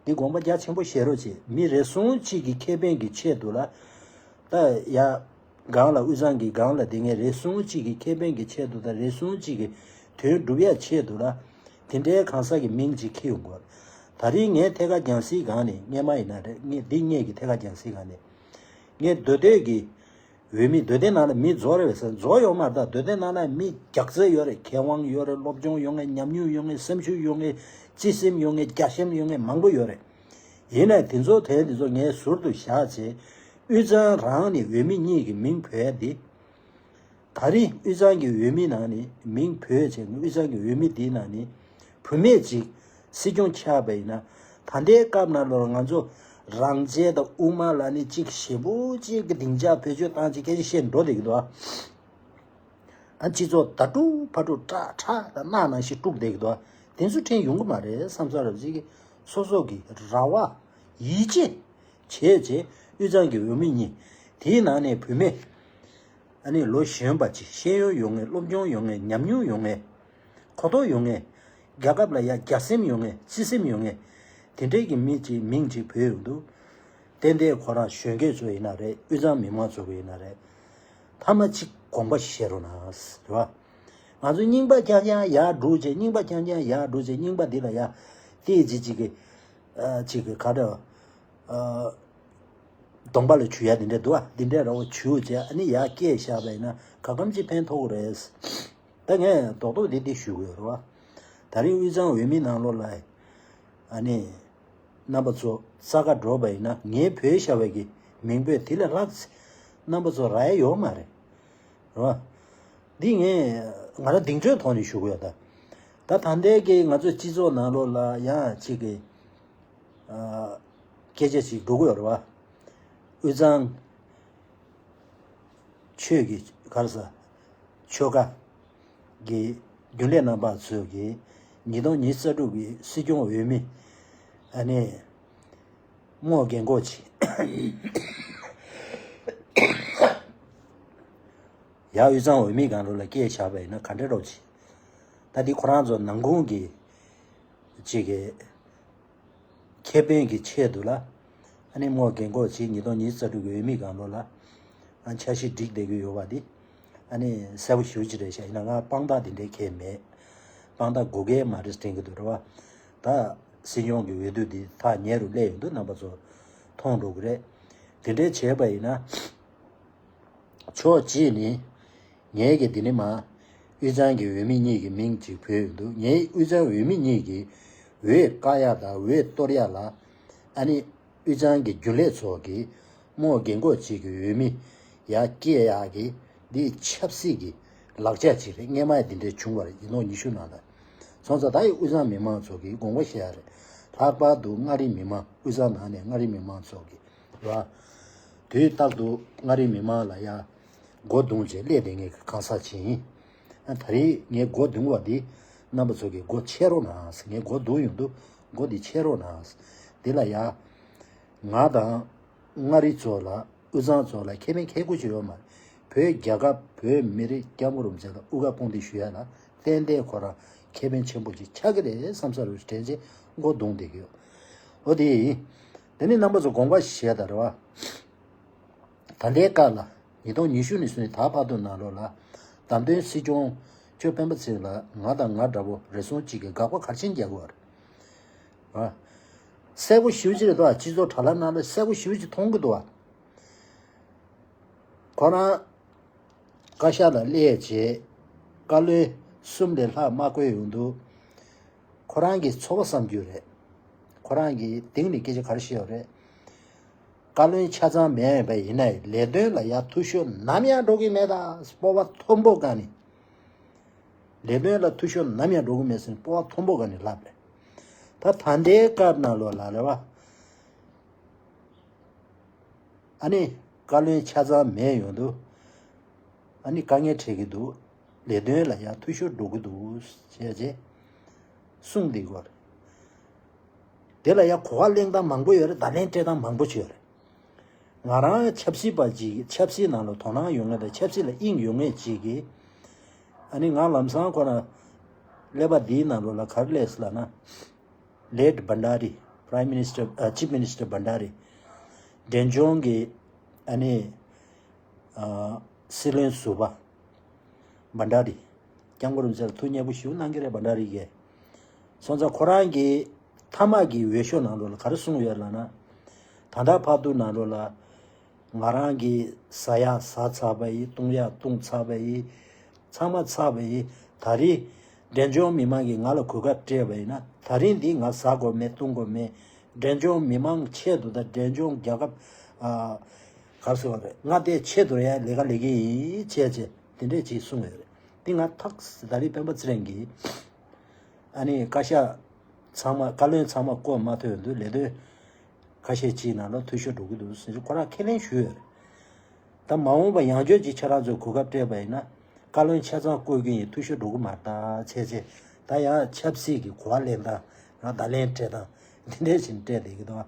འདི་དགོངས་པ་རྒྱ་ཆེན་པོ་བཞེས་རོགས་བྱེད། མི་རེ་ཟུང་གཅིག་གི་ཁེ་ཕན་གྱི་ཆེད་དུ་ལ། ད་ཡ་སྒང་ལ་དབུས་གཙང་གི་སྒང་ལ་བསྡད་མཁན་རེ་ཟུང་གཅིག་གི་ཁེ་ཕན་གྱི་ཆེད་དུ་དང་། རེ་ཟུང་གཅིག་གི་དོན་སྒྲུབ་ཡ་ཆེད་དུ་ལ། དེ་འདྲའི་གང་ཟག་གི་མིང་ཅིག་འཁྱེར་ཡོང་དགོས། ད་རིང་ངའི་ཐད་ཀར་རྒྱང་སྲིང་སྒང་ནས། སྔས་མ་ཡིན་ན་རེད། ངས་འདི་ངེད་ཀྱི་ཐད་ཀར་རྒྱང་སྲིང་སྒང་ནས། ངས་མདོ་སྟོད་ཀྱི་འོས་མི། མདོ་སྟོད་ནང་ལ་མི་རྫོགས་རེད་པས་ཟེར། རྫོགས་ཡོད་མ་རེད། ད་མདོ་སྟོད་ནང་ལ་མི་རྒྱགས་ཚད་ཡོད་རེད། མཁས་དབང་ཡོད་རེད། སློབ་སྦྱོང་ཡོད་མཁན། ཉམས་མྱོང་ཡོད་མཁན། སེམས་ཤུགས་ཡོད་མཁན། བརྩེ་སེམས་ཡོད་མཁན། རྒྱ་ཆེམས་ཡོད་མཁན་མང་པོ་ཡོད་རེད། ཡིན་ནའི་དེ་ཚོ་དེ་འདི་ཚོ་ངས་ཟུར་དུ་བཞག་བྱས། དབུས་གཙང་རང་ནས་འོས་མི་གཉིས་ཀྱི་མིང་འབོད་ཡ་འདི། ད་རིང་དབུས་གཙང་གི་འོས་མི་ནང་ནས་མིང་བོས་བྱས། དབུས་གཙང་གི་འོས་མི་འདིའི་ནང་ནས་བུད་མེད་ཅིག་སྲིད་སྐྱོང་ཆགས་པ་ཡིན་ན། ད་ལྟའི་སྐབས་ནང་ལོགས་ང་ཚོ་རང་རྒྱལ་དང་དབུ་མ་ལ་ནི་གཅིག་ཞེ་པོ་གཅིག་གི་སྡིངས་ཆ་བེད་སྤྱོད་བཏང་བྱས་སྐད་ཆ་བཤད་འགྲོ་བསྡད་ཀྱི་འདུག་ཨ། ཨ། སྤྱི་ཚོགས་ད་དཀྲུག་ཕར་དཀྲུག་ཁྲག་ཁྲག་དང་གནག་ནང་བཞིན་དཀྲུག་བསྡད་ཀྱི་འདུག་ཨ། དེ་ཚོ་ཕྲན་ཡོང་གི་མ་རེད་བསམ་ས་རབ་ཅིག་གི་སོ་སོ་གི་རེ་བ་ཡིད་ཆེས་བྱས་བྱས། དབུས་གཙང་གི་འོས་མི་གཉིས་དེའི་ནང་ནས་བུད་མེད། ཨ་ནི་ལོ་གཞོན་པ་ཅིག་ཤེས་ཡོན་ཡོད་མཁན། སློབ་སྦྱོང་ཡོད་མཁན། ཉམས་མྱོང་ཡོད་མཁན། གོ་རྟོགས་ཡོད་མཁན། རྒྱལ་ཁབ་ལ་ཡ་རྒྱ་སེམས་ཡོད་མཁན། བརྩེ་སེམས་ཡོད་མཁན། དེ་འདྲས་ཀྱི་མི་ཅིག་མིང་ཅིག་བོས་ཡོང་དུས། ཏན་ཏན་ཁོ་རང་གཞོན་སྐྱེས་ཚོ་ཡིན་ན་རེད། དབུས་གཙང་མི་མང་ཚོ་གི་ཡིན་ན་རེད། ཐ་མ་གཅིག་དགོངས་པ་བཞེས་རོགས་གནང་། རེད་བ། ང་ཚོ་རྙིང་པ་རྐྱང་རྐྱང་ཡར་སྒྲུག་བྱས། རྙིང་པ་རྐྱང་རྐྱང་ཡར་སྒྲུག་བྱས། རྙིང་པ་འདི་ལ་ཡ་ཏོག་ཙམ་ཅིག་གི། ཨ། ཅིག་གི་ག་འདྲ། ཨ། གདོང་པ་ལ་འཇུ་ཡ་འདི་འདྲ་འདུག་ཨ། འདི་འདྲ་ར་བ་འཇུ་བྱས། ཨ་ནི་ཡར་སྐད་བཞག་པ་ཡིན་ན་ག་གམ་ཅིག་ཕན་ཐོགས་ཀྱི་རེད། ད་ངས་རྡོག་རྡོག་འདི་འདི་ཞུ་དགོས་རེད་བ། ད་རིང་དབུས་གཙང་འོས་མི་ནང་ལོགས་ལ། ཨ་ནི། རྣམ་པ་ཚོ་རྩ་ཁ་འགྲོ་བ་ཡིན་ན། ངའི་བོད་ཤ་བའི་གི་མིང་བོད་དེ་ལས་ལྷག་རྣམ་པ་ཚོ་རག་ཡ་ཡོད་མ་རེད། རེད་བ། འདི་ངས་ང་རང་གདེང་ཚོད་ཐོག་ནས་ཞུ་གི་ཡོད་ད། ད་ད་ལྟའི་གི་ང་ཚོ་སྤྱི་ཚོགས་ནང་ལོགས་ལ་ཡང་ཅིག་གི། ཨ། སྐད་ཆ་ཞིག་འགྲོ་གི་ཡོད་རེད་བ། དབུས་གཙང་ཆོས་ཀྱི་ག་རེ་ཟ། ཆོལ་ཁ་གི་རྒྱུན་ལས་རྣམ་པ་ཚོས་ཀྱི་ཉིས་སྟོང་ཉི་ཤུ་རྩ་དྲུག་གི་སྲིད་སྐྱོང་འོས་མི། ཨ་ནི་རྨོ་རྒན་གོག་ཅིག་ཡར་དབུས་གཙང་འོས་མི་སྒང་ལོགས་ལ་སྐད་བཞག་པ་ཡིན་ན་ག་འདྲ་རོགས་ཅིག་ད་འདི་ཁོ་རང་ཚོ་ནང་ཁུངས་ཀྱི་ཅིག་གི་ཁེ་ཕན་གྱི་ཆེད་དུ་ལ། ཨ་ནི་རྨོ་རྒན་གོག་ཅིག་ཉིས་སྟོང་ཉི་ཤུ་རྩ་དྲུག་གི་འོས་མི་སྒང་ལོགས་ལ། ཨ། འཆར་གཞི་སྒྲིག་བསྡད་ཀྱི་ཡོད་པ་འདི། ཨ་ནི་གསལ་པོ་ཞེ་པོ་ཅིག་རེད་ཤག་ཡིན་ན་ང་དཔང་རྟགས་འདི་འདྲའི་གང་ཡང་མེད། དཔང་རྟགས་དགོས་གལ་མ་རེད་དྲན་གྱི་འདུག་རེད་བ། ད་སྲིད་སྐྱོང་གི་འོས་བསྡུ་འདི་ཐག་ཉེ་རུ་སླེབས་ཡོང་དུས་རྣམ་པ་ཚོ་མཐོང་འགྲོ་གི་རེད། དེ་འདྲའི་བྱས་པ་ཡིན་ན། ཕྱོགས་གཅིག་ནས་ངས་ཀྱི་འདི་ནས་མར་དབུས་གཙང་གི་འོས་མི་གཉིས་ཀྱི་མིང་ཅིག་བོས་ཡོང་དུས། ངས་དབུས་གཙང་འོས་མི་གཉིས་ཀྱི་འོས་བཀག་ཡ་དང་འོས་གཏོར་ཡ་ལ། ཨ་ནི་དབུས་གཙང་གི་རྒྱུན་ལས་ཚོ་གིས་རྨོ་རྒན་གོག་ཅིག་གི་འོས་མི་ཡར་སྐྱེལ་ཡག་གི་འདི་ཆབ་སྲིད་ཀྱི་ལག་ཆ་ཅིག་རེད། སྔས་མ་ཡང་འདི་འདྲ་བྱུང་བ་རེད། ཉིས་སྟོང་ཉི་ཤུ་ནང་ལ། སོང་ཙང་ད་ཡི་དབུས་གཙང་མི་མང་ཚོ་གིས་དགོངས་པ་བཞེས་ཡ་རེད། ལྷག་པར་དུ་མངའ་རིས་མི་མང་། དབུས་གཙང་ནང་ནས་མངའ་རིས་མི་མང་ཚོ་གིས། རེད་བ། དུས་རྟག་ཏུ་མངའ་རིས་མི་མང་ལ་ཡ་སྒོ་རྡུང་བྱས་སླེབས་བསྡད་མཁན་གྱི་གང་ཟག་ཅིག་ཡིན། ཨ། ད་རེས་ངས་སྒོ་རྡུང་བ་འདི་རྣམ་པ་ཚོ་གིས་སྒོ་ཕྱེ་རོགས་གནང་། ངས་སྒོ་རྡུང་ཡོང་དུས་སྒོ་འདི་ཕྱེ་རོགས་གནང་། འདི་ལ་ཡ་ང་དང་མངའ་རིས་ཚོ་ལ། དབུས་གཙང་ཚོ་ལ་ཁེ་ཕན་ཁེ་ཁུ་ཅིག་ཡོད་མ་རེད། བོད་རྒྱལ་ཁབ་བོད་མི་རིགས་སྐྱབས་མགོན་རིན་པོ་ཆེ་ལ་དབུ་སྐར་སྤུངས་འདེགས་ཞུ་ཡ་ལ་ཏན་ཏན་ཁོ་རང་ཁེ་ཕན་ཆེན་པོ་ཅིག་ཆགས་ཀྱི་རེད་བསམ་ས་རུ་དྲན་རྗེས་མགོ་རྡུང་བསྡད་ཀྱི་ཡོད། འོ་དེ་ཡིན། དེ་ནི་རྣམ་པ་ཚོ་དགོངས་པ་བཞེས་དང་རེད་བ། ད་ལྟའི་སྐབས་ལ་ཉིས་སྟོང་ཉི་ཤུ་ནས་བཟུང་ནས་ད་བར་དུ་ནང་ལོགས་ལ་བདམས་ཐོན་སྲིད་སྐྱོང་ཆོས་སྤེན་པ་ཚེ་རིང་ལ་ང་དང་ང་འདྲ་པོ་རེ་ཟུང་གཅིག་གིས་དགག་པ་ག་རེ་བྱས་ནས་རྒྱག་གི་ཡོད་རེད། གསལ་པོ་ཞེ་པོ་ཅིག་རེད་འདུག་བ། སྤྱི་ཚོགས་དྲ་ལམ་ནང་ལ་གསལ་པོ་ཞེ་པོ་ཅིག་མཐོང་གི་འདུག་བ། ཁོ་རང་བཀའ་ཤག་ལ་སླེབས་རྗེས་བཀའ་བློན་གསུམ་ལས་ལྷག་མ་བསྐོས་ཡོང་དུས། ཁོ་རང་གི་ཚོར་བ་བསམ་རྒྱུ་རེད། ཁོ་རང་གིས་སྟེང་ནས་སྐད་ཆ་ག་རེ་བཤད་ཡོད་རེད། བཀའ་བློན་ཆ་ཚང་མེད་པ་ཡིན་ན་ལས་དོན་ལ་ཡར་འཐུས་ཤོར་ནམ་ཡང་འགྲོ་གི་མེད་ད། སྤོབས་པ་མཐོན་པོ་སྒང་ནས། ལས་དོན་ལ་འཐུས་ཤོར་ནམ་ཡང་འགྲོ་གི་མེད་ཟེར་ནས་སྤོབས་པ་མཐོན་པོ་སྒང་ནས་ལབ་རེད། ད་ད་ལྟའི་སྐབས་ནང་ལོགས་ལ་རེད་བ། ཨ་ནི་བཀའ་བློན་ཆ་ཚང་མེད་ཡོང་དུས། ཨ་ནི་དཀའ་ངལ་འཕྲད་ཀྱི་འདུག་ལས་དོན་ལ་ཡང་འཐུས་ཤོར་འགྲོ་གི་འདུག་ཅེས་བྱས་གསུངས་བསྡད་ཡོད་རེད། དེ་ལ་ཡང་གོ་བ་གླེང་སྟངས་མང་པོ་ཡོད་རེད། བརྡ་ལན་སྤྲད་སྟངས་མང་པོ་ཅིག་ཡོད་རེད། ང་རང་ཆབ་སྲིད་པ་ཅིག་ཆབ་སྲིད་ནང་ལ་དོ་སྣང་ཡོད་མཁན་དང་ཆབ་སྲིད་ལ་དབྱིངས་ཡོད་མཁན་ཅིག་གིས། ཨ་ནི་ང་ལམ་སང་ཁོ་རང་ཀླད་པ་འདིའི་ནང་ལོགས་ལ་ག་རེ་སླེབས་སོང་ལབ་ན། Late Bhandari, Prime Minister, uh, Chief Minister Bhandari, འབྲས་ལྗོངས་ཀྱི་ཨ་ནི་ཨ་སྲིད་བློན་ཟུར་པ་བྷན་ཌ་རི། སྐྱབས་མགོན་རིན་པོ་ཆེ་ལ་ཐུགས་མཉེས་པོ་ཞེ་པོ་གནང་གི་རེད་བྷན་ཌ་རི་གིས། སོང་ཙང་ཁོ་རང་གི་མཐའ་མ་གི་འོས་ཤོག་ནང་ལོགས་ལ་ག་རེ་གསུངས་ཡོད་ལབ་ན། ད་ལྟ་བར་དུ་ནང་ལོགས་ལ་ང་རང་གིས་ཟ་ཡག་ཟ་ཚར་བ་ཡིན། བཏུང་ཡག་བཏུང་ཚར་བ་ཡིན། ཚང་མ་ཚར་བ་ཡིན། ད་རེས་འབྲས་ལྗོངས་མི་མང་གིས་ང་ལ་གོ་སྐབས་སྤྲད་པ་ཡིན་ན། ད་རིང་འདི་ང་ཟ་དགོས་མེད། བཏུང་དགོས་མེད། འབྲས་ལྗོངས་མི་མང་ཆེད་དུ་དང་འབྲས་ལྗོངས་རྒྱལ་ཁབ་ཨ་ག་རེ་ཟེར་བ་རེད། མངའ་སྡེ་ཆེད་དུ་ཡང་ལས་ཀ་ལས་ཀྱི་ཡིན་བྱས་བྱས་དེ་འདྲས་ཅིག་གསུངས་ཡོད་རེད། འདི་ང་ཐག་ད་རེས་སྤེན་པ་ཚེ་རིང་གིས་ཨ་ནི་བཀའ་ཤག་ཚང་མ་བཀའ་བློན་ཚང་མ་བསྐོ་མ་ཐུབ་ཡོང་དུས་ལས་དོན་ཁ་ཤས་ཅིག་ནང་ལ་འཐུས་ཤོར་འགྲོ་གི་འདུག་ཟེར་ཁོ་རང་ཁས་ལེན་ཞུས་ཡོད་རེད། ད་མ་འོངས་པ་ཡང་བསྐྱར་ཅིག་ཁྱེད་རང་ཚོས་གོ་སྐབས་སྤྲད་པ་ཡིན་ན། བཀའ་བློན་ཆ་ཚང་བསྐོ་གི་ཡིན། འཐུས་ཤོར་འགྲོ་གི་མ་རེད་ད་བྱས་བྱས། ད་ཡང་ཆབ་སྲིད་ཀྱི་གོ་བ་ལེན་སྟངས་རང་བརྡ་ལན་སྤྲད་སྟངས་འདི་འདྲས་ཞིག་སྤྲད་བསྡད་ཀྱི་འདུག་བ།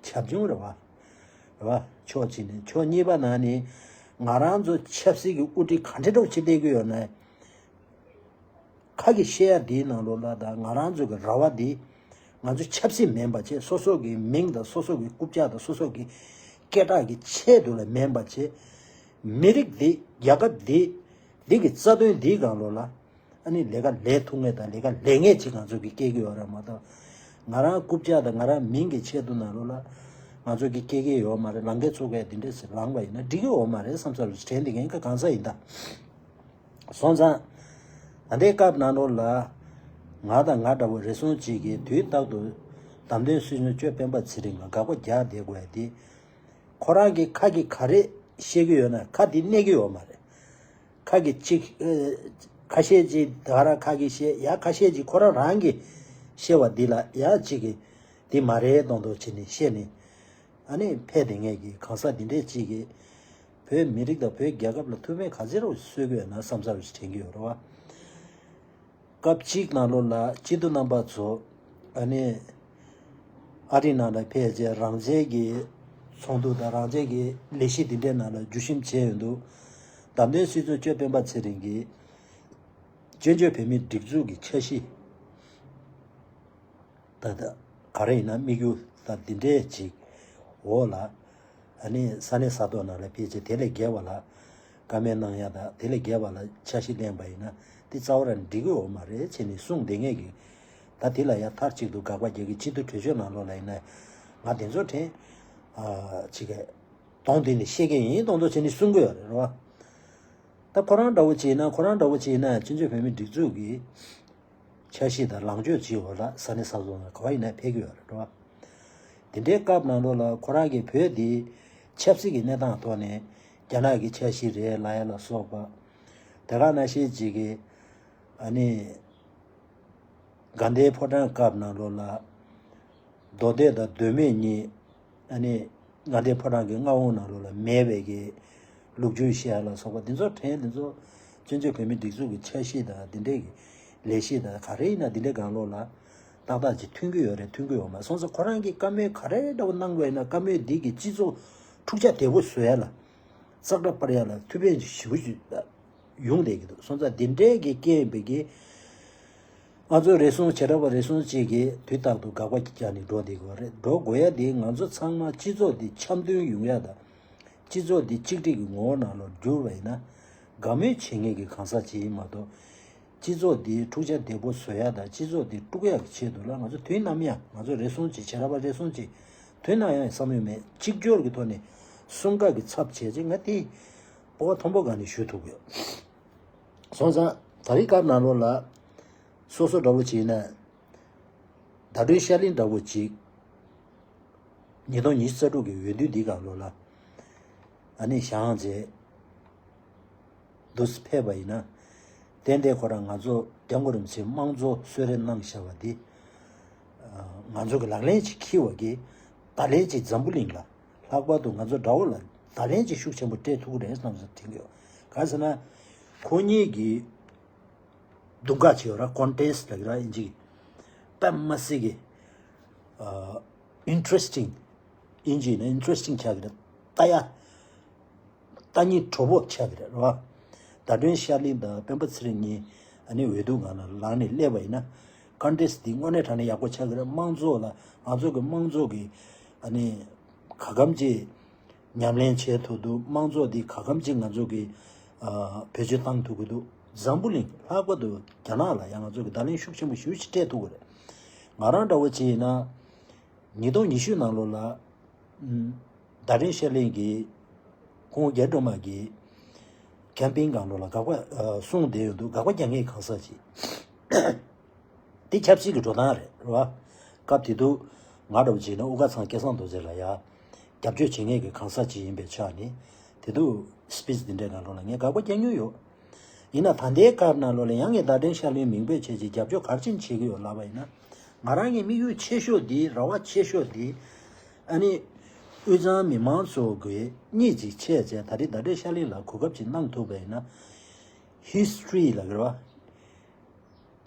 བྱབ་ཆུང་རེད་བ། རེད་བ། ཕྱོགས་གཅིག་ནས། ཕྱོགས་གཉིས་པ་ནང་ནས་ང་རང་ཚོ་ཆབ་སྲིད་ཀྱི་དབུ་ཁྲིད་ག་འདྲས་འདྲ་བོ་བྱེད་བསྡད་ཀྱི་ཡོད་ན། ཁ་གིས་བཤད་ཡ་འདིའི་ནང་ལོགས་ལ་ད་ང་རང་ཚོ་གི་ར་བ་འདི་ང་ཚོ་ཆབ་སྲིད་མིན་པ་བྱས། སོ་སོ་གི་མིང་དང་སོ་སོ་གི་རྐུབ་བཀྱག་དང་སོ་སོ་གི་སྐད་གྲགས་ཀྱི་ཆེད་དུ་ལ་མིན་པ་བྱས། མི་རིགས་འདི་རྒྱལ་ཁབ་འདི་འདི་གི་རྩ་དོན་འདིའི་སྒང་ལོགས་ལ་ཨ་ནི་ལས་ཀ་ལས་ཐུབ་མཁན་དང་ལས་ཀ་ལས་མཁན་ཅིག་ང་ཚོ་གི་སྐྱེལ་གི་ཡོད་རེད་མ་གཏོགས། ང་རང་རྐུབ་བཀྱག་དང་ང་རང་མིང་གི་ཆེད་དུ་ནང་ལོགས་ལ་ང་ཚོ་གི་སྐྱེལ་གི་ཡོད་མ་རེད། ལངས་མཁན་ཚུགས་མཁན་འདི་འདྲས་སེ་ལངས་པ་ཡིན་ན་འགྲིག་གི་ཡོད་མ་རེད་བསམ་ས་རུ་དྲན་འདི་གན་ག་གང་ས་ཡིན་ད། སོང་ཙང་། ད་ལྟའི་སྐབས་ནང་ལོགས་ལ། ང་དང་ང་འདྲ་བོ་རེ་ཟུང་གཅིག་གིས་དུས་རྟག་ཏུ་བདམས་ཐོན་སྲིད་སྐྱོང་གཅོད་སྤེན་པ་ཚེ་རིང་ལ་དགག་པ་རྒྱག་བསྡད་དགོས་ཡ་དེ། ཁོ་རང་གིས་ཁ་གིས་ག་རེ་བཤད་ཀྱི་ཡོད་ན་ཁ་དེ་གནས་ཀྱི་ཡོད་མ་རེད། ཁ་གིས་གཅིག་ཨ། ཁ་ཤས་ཀྱིས་ད་ག་རང་ཁ་གིས་བཤད། ཡང་ཁ་ཤས་ཀྱིས་ཁོ་རང་རང་གིས་བཤད་པ་འདི་ལ་ཡང་གཅིག་གིས་འདི་མ་རེད་མདོག་མདོག་བྱས་ནས་བཤད་ནས། ཨ་ནི་ཕེབས་བསྡད་མཁན་གྱི་གང་ཟག་འདི་འདྲས་ཅིག་གིས་བོད་མི་རིགས་དང་བོད་རྒྱལ་ཁབ་ལ་ཐུགས་ཕན་ག་ཚོད་རོགས་གསོས་ཀྱི་ཡོད་ན་བསམ་ཚར་བ་ཞིག་དྲན་གྱི་ཡོད་རེད་བ། སྐབས་གཅིག་ནང་ལོགས་ལ་སྤྱི་འཐུས་རྣམ་པ་ཚོ་ཨ་ནི་ཨ་རི་ནང་ལ་ཕེབས་རྗེས་རང་བཙན་གྱི་ཚོགས་འདུ་དང་རང་བཙན་གྱི་ལས་གཞི་འདི་འདྲའི་ནང་ལ་བརྒྱུད་ཞིབ་བྱས་ཡོང་དུས། བདམས་ཐོན་སྲིད་སྐྱོང་གཅོད་སྤེན་པ་ཚེ་རིང་གིས་བཙན་བྱོལ་བོད་མིའི་སྒྲིག་འཛུགས་ཀྱི་འཆར་གཞི། ད་ལྟ་ག་རེ་ཡིན་ན་དམིགས་ཡུལ་ད་འདི་འདྲས་ཅིག་འོག་ལ། ཨ་ནི་ས་གནས་ས་ཐོག་ནང་ལ་ཕེབས་རྗེས་དེ་ལས་བརྒལ་བ་ལ་བཀའ་མོལ་གནང་ཡ་དང་དེ་ལས་བརྒལ་བ་ལ་འཆར་གཞི་ལེན་པ་ཡིན་ན་འདི་རྩ་བ་རང་འགྲིག་གི་ཡོད་མ་རེད་བྱས་ནས་གསུངས་བསྡད་མཁན་གྱི། ད་དེ་ལ་ཡ་མཐའ་གཅིག་ཏུ་དགག་པ་རྒྱག་གི། སྤྱི་འཐུས་གྲོས་ཆོད་ནང་ལོགས་ལ་ཡིན་ན་ང་དེ་ཚོ་དྲན་ཨ་ཅིག་གདོང་དེ་ནས་བཤད་མཁན་ཡིན་མདོག་མདོག་བྱས་ནས་གསུང་གི་ཡོད་རེད་རོ། ད་ཁོ་རང་འདྲ་བོ་བྱས་ན་ཁོ་རང་འདྲ་བོ་བྱས་ན་སྤྱི་འཐུས་བོད་མིའི་སྒྲིག་འཛུགས་ཀྱི་འཆར་གཞི་དང་ལངས་ཕྱོགས་ཅིག་འོག་ལ་ས་གནས་ས་ཐོག་ནས་ག་བ་ཡིན་ན་ཕེབས་ཀྱི་ཡོད་རེད་རོ། དེ་འདྲའི་སྐབས་ནང་ལོགས་ལ་ཁོ་རང་གིས་བོད་འདི་ཆབ་སྲིད་ཀྱི་གནས་སྟངས་ཐོག་ནས་རྒྱ་ནག་གི་འཆར་གཞི་རེད་ལབ་ཡ་ལ་སོགས་པ། དེ་ག་ནང་བཞིན་ཅིག་གི་ཨ་ནི་དགའ་ལྡན་ཕོ་བྲང་སྐབས་ནང་ལོགས་ལ་མདོ་སྟོད་དང་མདོ་སྨད་གཉིས་ཨ་ནི་དགའ་ལྡན་ཕོ་བྲང་གི་མངའ་དབང་ནང་ལོགས་ལ་མེད་པའི་གི་ལོ་རྒྱུས་བཤད་ཡ་ལ་སོགས་པ་འདི་ཚོ་དྲན། འདི་ཚོ་སྤྱི་འཐུས་བོད་མིའི་སྒྲིག་འཛུགས་ཀྱི་འཆར་གཞི་དང་འདི་འདྲའི་གི་ལས་གཞི་དང་ག་རེ་ཡིན་ན་འདི་འདྲའི་སྒང་ལོགས་ལ་ཏག་ཏག་ཅིག་མཐུན་གྱི་ཡོད་རེད་མཐུན་གྱི་ཡོད་མ་རེད། སོང་ཙང་ཁོ་རང་གིས་བཀའ་མོལ་ག་རེ་འདྲ་བོ་གནང་དགོས་ཡིན་ན་བཀའ་མོལ་འདི་གིས་སྤྱི་ཚོགས་འཁྲུག་ཆ་དོད་པོ་བཟོ་ཡ་ལ་ ཙག་སྒྲ་སྤར་ཡག་ལ་ཐུགས་ཕན་ཞེ་པོ་ཅིག་ཡོང་བསྡད་ཀྱི་འདུག་སོང་ཙང་འདི་འདྲའི་གི་རྐྱེན་ཡིན་པའི་གི། ང་ཚོ་རེ་ཟུང་བྱེ་བྲག་པ་རེ་ཟུང་གཅིག་གིས་དུས་རྟག་ཏུ་དགག་པ་རྒྱག་ནས་འགྲོ་བསྡད་དགོས་པ་རེད། འགྲོ་དགོས་ཡ་དེ་ང་ཚོ་ཚང་མ་སྤྱི་ཚོགས་འདི་འཆམ་མཐུན་ཡོང་ཡ་དང་། སྤྱི་ཚོགས་འདི་གཅིག་སྒྲིལ་གྱི་ངོ་བོ་ནང་ལ་འགྱུར་བ་ཡིན་ན། དགའ་མོས་བྱེད་མཁན་གྱི་གང་ཟག་ཅིག་ཡིན་མ་གཏོགས། སྤྱི་ཚོགས་འདི་འཁྲུག་ཆ་དོད་པོ་བཟོ་ཡ་དང་སྤྱི་ཚོགས་འདི་དཀྲུག་ཡ་གི་ཆེད་དུ་ལ་ང་ཚོ་དུས་ནམ་ཡང་ང་ཚོ་རེ་ཟུང་གཅིག་བྱེ་བྲག་པ་རེ་ཟུང་གཅིག་དུས་ནམ་ཡང་བསམ་ཡོད་མེད་གཅིག་གྱུར་གྱི་ཐོག་ནས་གསུམ་ཀ་གི་ཚབ་བྱས་ཅིག་ང་དེ་སྤོབས་པ་མཐོན་པོ་སྒང་ནས་ཞུ་ཐུབ་ཡོད། སོང་ཙང་ད་རེས་སྐབས་ནང་ལོགས་ལ་སོ་སོ་འདྲ་བོ་བྱས་ན། ཟླ་སྒྲོན་ཤར་གླིང་འདྲ་བོ་ཅིག་ཉིས་སྟོང་ཉི་ཤུ་རྩ་དྲུག་གི་འོས་བསྡུ་འདི་སྒང་ལོགས་ལ་ཨ་ནི་བཞེངས་རྗེས་འདུག་སེ་ཕེབས་པ་ཡིན་ན། ཏན་ཏན་ཁོ་རང་ང་ཚོ་སྐྱབས་མགོན་རིན་པོ་ཆེས་དམངས་གཙོ་གསོལ་རས་གནང་བཞག་པ་འདི་ང་ཚོ་གི་ལག་ལེན་ཅིག་འཁེལ་བ་གི་བརྡ་ལན་ཅིག་འཛམ་བུ་གླིང་ལ་ལྷག་པར་དུ་ང་ཚོ་དགྲ་བོ་ལ་བརྡ་ལན་ཅིག་ཤུགས་ཆེན་པོ་སྤྲད་ཐུབ་ཀྱི་རེད་བསམ་བསམ་དྲན་གྱི་ཡོད། གང་ཟེར་ན། ཁོ་གཉིས་ཀྱི་དུང་དཀར་ཆེ་བ་ར་ཀོན་ཊེ་སི་ཊི་ལ་གི་ར་ཨིན་ཇི་གི་དཔེ་མ་སྲིད་གི་ཨ་ཨིན་ཊི་རེ་སི་ཊིང་། ཨིན་ཇི་ནི་ཨིན་ཊི་རེ་སི་ཊིང་ཆགས་གི་རེད། ལྟ་ཡ་ལྟ་སྙིང་བྲོ་པོ་ཆགས་གི་རེད་ར། ཟླ་སྒྲོན་ཤར་གླིང་དང་སྤེན་པ་ཚེ་རིང་གཉིས་ཨ་ནི་འོས་བསྡུ་སྒང་ལ་ལངས་ནས་སླེབས་པ་ཡིན་ན། ཀོན་ཊེ་སི་ཊི་འདི་དངོས་གནས་དྲང་གནས་ཡག་པོ་ཆགས་གི་རེད། དམངས་གཙོ་ལ་ང་ཚོ་གི་དམངས་གཙོ་གི་ཨ་ནི་ག་གམ་ཅིག་ཉམས་ལེན་བྱེད་ཐུབ་འདུག་དམངས་གཙོ་འདི་ག་གམ་ཅིག་ང་ཚོ་གི་ཨ་བེད་སྤྱོད་བཏང་ཐུབ་ཀྱི་འདུག་འཛམ་བུ་གླིང་ལྷག་པར་དུ་རྒྱ་ནག་ལ་ཡང་ང་ཚོ་གི་བརྡ་ལན་ཤུགས་ཆེན་པོ་ཞེ་པོ་ཅིག་སྤྲད་ཐུབ་ཀྱི་རེད། ང་རང་འདྲ་བོ་བྱས་ན་ཉིས་སྟོང་ཉི་ཤུ་ནང་ལོགས་ལ་ཨམ་ཟླ་སྒྲོན་ཤར་གླིང་གི་ཁོང་རྒྱ་སྒྲོལ་མ་གི་ཀེམ་པེན་སྒང་ལོགས་ལ་དགག་པ་ཨ་གསུངས་བསྡད་ཡོད་འདུག་དགག་པ་རྒྱག་མཁན་གང་ཟག་ཅིག་དེ་ཆབ་སྲིད་ཀྱི་འགྲོ་སྟངས་རེད་རེད་བ། སྐབས་དེ་དུས་ང་འདྲ་བོ་བྱས་ན་དབུ་དཀར་ཚང་སྐལ་བཟང་རྡོ་རྗེ་ལ་ཡ་རྒྱབ་སྐྱོར་བྱེད་མཁན་གྱི་གང་ཟག་ཅིག་ཡིན་པའི་ཆ་ནས་དེ་དུས་སི་པི་ཆི་འདི་འདྲའི་སྒང་ལོགས་ལ་ངས་དགག་པ་རྒྱག་མྱོང་ཡོད། ཡིན་ན་ད་ལྟའི་སྐབས་ནང་ལོགས་ལ་ཡང་ངས་ཟླ་སྒྲོན་ཤར་གླིང་མིང་འབོད་བྱས་རྗེས་རྒྱབ་སྐྱོར་ག་རེ་བྱེད་ཀྱི་ཡོད་ལབ་པ་ཡིན་ན། ང་རང་གི་དམིགས་ཡུལ་ཆེ་ཤོས་འདི་ར་བ་ཆེ་ཤོས་འདི་ཨ་ནི་དབུས་གཙང་མི་མང་ཚོ་གི་གཉིས་ཅིག་ཆེད་བྱས་ད་རེས་ཟླ་སྒྲོན་ཤར་གླིང་ལ་གོ་སྐབས་ཅིག་གནང་ཐུབ་པ་ཡིན་ན། ཧི་སི་ཊོ་རི་ལ་གི་རེད་བ།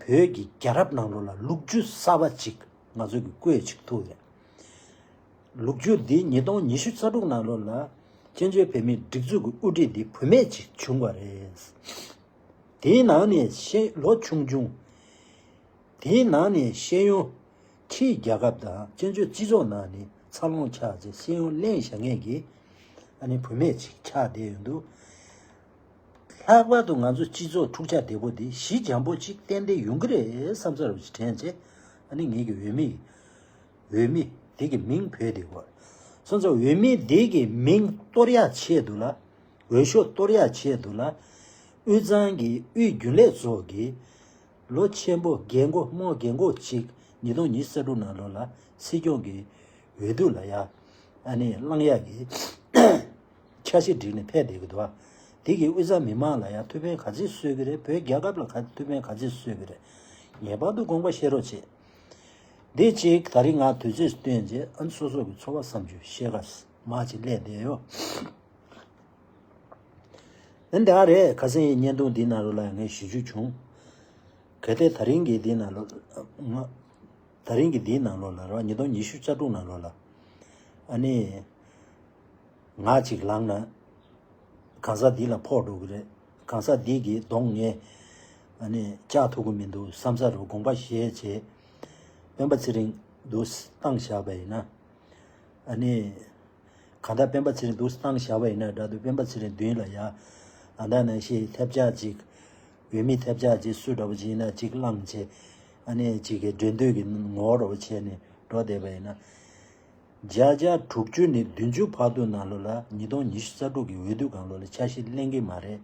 བོད་ཀྱི་རྒྱལ་རབས་ནང་ལོགས་ལ་ལོ་རྒྱུས་གསར་པ་ཅིག་ང་ཚོ་གི་བཀོད་ཅིག་ཐུབ་རེད། ལོ་རྒྱུས་འདི་ཉིས་སྟོང་ཉི་ཤུ་རྩ་དྲུག་ནང་ལོགས་ལ་བཙན་བྱོལ་བོད་མིའི་སྒྲིག་འཛུགས་ཀྱི་དབུ་ཁྲིད་འདི་བུད་མེད་ཅིག་བྱུང་བ་རེད། དེའི་ནང་ནས་ཤེས་ལོ་ཆུང་ཆུང་། དེའི་ནང་ནས་ཤེས་ཡོན་ཕྱིའི་རྒྱལ་ཁབ་དང་བཙན་བྱོལ་སྤྱི་ཚོགས་ནང་ནས་འཚར་ལོངས་ཆགས་ཚེ་ཤེས་ཡོན་ལེན་བཞག་མཁན་གྱི་ཨ་ནི་བུད་མེད་ཅིག་ཆགས་བསྡད་ཡོད་འདུག་ལྷག་པར་དུ་ང་ཚོ་སྤྱི་ཚོགས་འཁྲུག་ཆ་དོད་པོ་འདི་ཞི་འཇམ་པོ་ཅིག་ཏན་ཏན་ཡོང་གི་རེད་བསམ་ཚར་བ་ཞིག་དྲན་བྱས། ཨ་ནི་ངེད་ཀྱི་འོས་མི། འོས་མི་དེ་གི་མིང་བོས་དེ་གོ། སོང་ཙང་འོས་མི་དེ་གི་མིང་གཏོར་ཡག་ཆེད་དུ་ལ། འོས་ཤོག་གཏོར་ཡག་ཆེད་དུ་ལ། དབུས་གཙང་གི་དབུས་རྒྱུན་ལས་ཚོ་གི་ལོ་ཆེན་པོ་རྒན་གོག་རྨོ་རྒན་གོག་ཅིག་ཉིས་སྟོང་ཉི་ཤུ་རྩ་དྲུག་ནང་ལོགས་ལ་སྲིད་སྐྱོང་གི་འོས་བསྡུ་ལ་ཡ་ཨ་ནི་བླང་ཡག་གི་འཆར་གཞི་བསྒྲིགས་ནས་ཕེབས་བསྡད་ཀྱི་འདུག་བ། དེ་གིས་དབུས་གཙང་མི་མང་ལ་ཡང་ཐུགས་ཕན་ག་ཚོད་གསོས་ཀྱི་རེད། བོད་རྒྱལ་ཁབ་ལ་ག་ཐུགས་ཕན་ག་ཚོད་གསོས་ཀྱི་རེད། ངེས་པར་དུ་དགོངས་པ་བཞེས་རོགས་བྱེད། འདི་གཅིག་ད་རིང་ང་དུས་ཚོད་བཏོན་རྗེས་ཨ་ནི་སོ་སོ་གི་ཚོར་བ་བསམ་ཚུལ་བཤད་ག་མ་ཅིག་སླེབས་བསྡད་ཡོད། ཨ་ནི་ད་རེས་ཁ་སང་ཡི་བརྙན་ཐུང་འདི་ནང་ལོགས་ལ་ངས་ཞུ་རྒྱུ་བྱུང་། གལ་ཏེ་ད་རིང་གི་འདི་ནང་ལོགས་ང་། ད་རིང་གི་འདིའི་ནང་ལོགས་ལ་ར་ཉིས་སྟོང་ཉི་ཤུ་རྩ་དྲུག་ནང་ལོགས་ལ་ཨ་ནི་ང་ཅིག་ལངས་ན་གང་ཟག་འདི་ལ་ཕོག་འགྲོ་གི་རེད། གང་ཟག་འདི་གི་གདོང་ངས་ཨ་ནི་བཅག་ཐུབ་ཀྱི་མི་འདུག་བསམ་ས་རུ་དགོངས་པ་བཞེས་བྱས་སྤེན་པ་ཚེ་རིང་འདུག་བཏང་བཞག་པ་ཡིན་ན་ཨ་ནི་གང་ལྟར་སྤེན་པ་ཚེ་རིང་འདུག་བཏང་བཞག་པ་ཡིན་ན་འདྲ་འདུག་སྤེན་པ་ཚེ་རིང་མདུན་ལ་ཡ་ཨ་ད་ནང་བཞིན་ཐེབས་ཆག་ཅིག་འོས་མི་ཐེབས་ཆག་ཅིག་སུ་འདྲ་བོ་ཅིག་ཡིན་ན་ཅིག་བླངས་བྱས་ཨ་ནི་ཅིག་གི་འགྲན་བསྡུར་གྱི་ངོ་བོ་འདྲ་བོ་བྱས་ནས་འགྲོ་བསྡད་པ་ཡིན་ན། བརྒྱ་ཆ་དྲུག་ཅུ་ནས་བདུན་ཅུ་བར་དུ་ནང་ལོགས་ལ་ཉིས་སྟོང་ཉི་ཤུ་རྩ་དྲུག་གི་འོས་བསྡུ་སྒང་ལོགས་ལ་འཆར་གཞི་ལེན་གྱི་མ་རེད།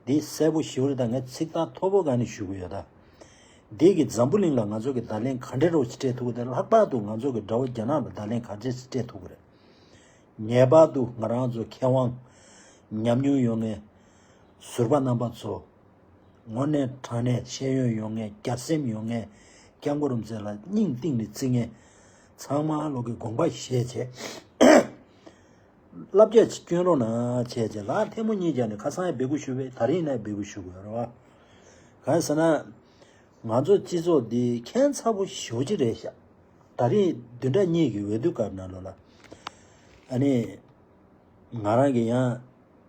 འདི་གསལ་པོ་ཞེ་པོ་རེད། ད་ངས་ཚིག་ཐག་མཐོ་པོ་སྒང་ནས་ཞུ་གི་ཡོད་ད། འདི་གི་འཛམ་བུ་གླིང་ལ་ང་ཚོ་གི་བརྡ་ལན་ག་འདྲ་རོ་ཞིག་སྤྲད་ཐུབ་ཀྱི་རེད། ལྷག་པར་དུ་ང་ཚོ་གི་དགྲ་བོ་རྒྱ་ནག་ལ་བརྡ་ལན་ག་འདྲ་ཞིག་སྤྲད་ཐུབ་ཀྱི་རེད། ངེས་པར་དུ་ང་རང་ཚོ་མཁས་དབང་ཉམས་མྱོང་ཡོད་མཁན་ཟུར་པ་རྣམ་པ་ཚོ། དངོས་གནས་དྲང་གནས་ཤེས་ཡོན་ཡོད་མཁན་རྒྱ་སེམས་ཡོད་མཁན་སྐྱབས་མགོན་རིན་པོ་ཆེ་ལ་སྙིང་གཏིང་ནས་བརྩི་མཁན་ཚང་མ་ལོག་གི་དགོངས་པ་བཞེས་བྱས། བསླབ་བྱ་ཅིག་སྐྱོན་རོགས་གནང་བྱས་བྱས་ལ་ཐལ་མོ་གཉིས་བརྒྱབ་ནས་ཁ་སང་ཡང་འབོད་སྐུལ་ཞུས་པས་ད་རིང་ཡིན་ན་འབོད་སྐུལ་ཞུ་དགོས་རེད་བ། གང་ཟེར་ན། ང་ཚོ་སྤྱི་ཚོགས་འདི་ཁྱད་མཚར་པོ་ཞེ་པོ་ཅིག་རེད་ཤག་ད་རིང་བདུན་ཕྲག་གཉིས་ཀྱི་འོས་བསྡུ་སྐབས་ནང་ལོགས་ལ། ཨ་ནི། ང་རང་གི་ཡང་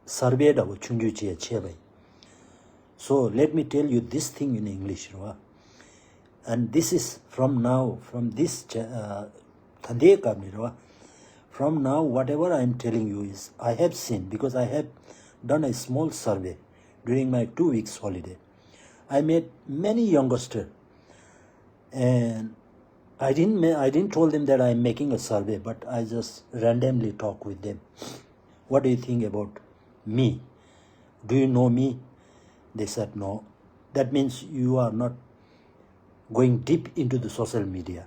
སར་བེ་འདྲ་བོ་ཆུང་ཆུང་ཅིག་བྱས་པ་ཡིན། So let me tell you this thing in English རེད་བ། And this is from now, from this ch- uh, ད་ལྟའི་སྐབས་ནས་རེད་བ། From now, whatever I am telling you is I have seen, because I have done a small survey during my two weeks holiday. I met many youngsters, and I didn't ma- I didn't told them that I am making a survey, but I just randomly talk with them. What do you think about me? Do you know me? They said no. That means you are not going deep into the social media.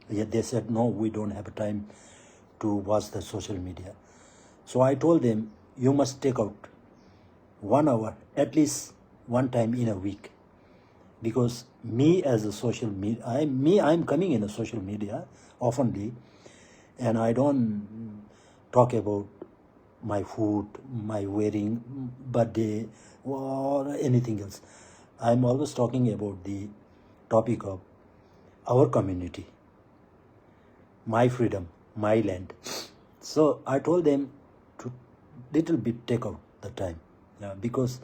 Yet they said no, we don't have time to watch the social media. So I told them, you must take out one hour at least one time in a week, because me as a social media, I me I'm coming in a social media oftenly, and I don't talk about my food, my wedding, birthday, or anything else. I'm always talking about the topic of our community, my freedom, my land. So I told them to little bit take out the time, uh, because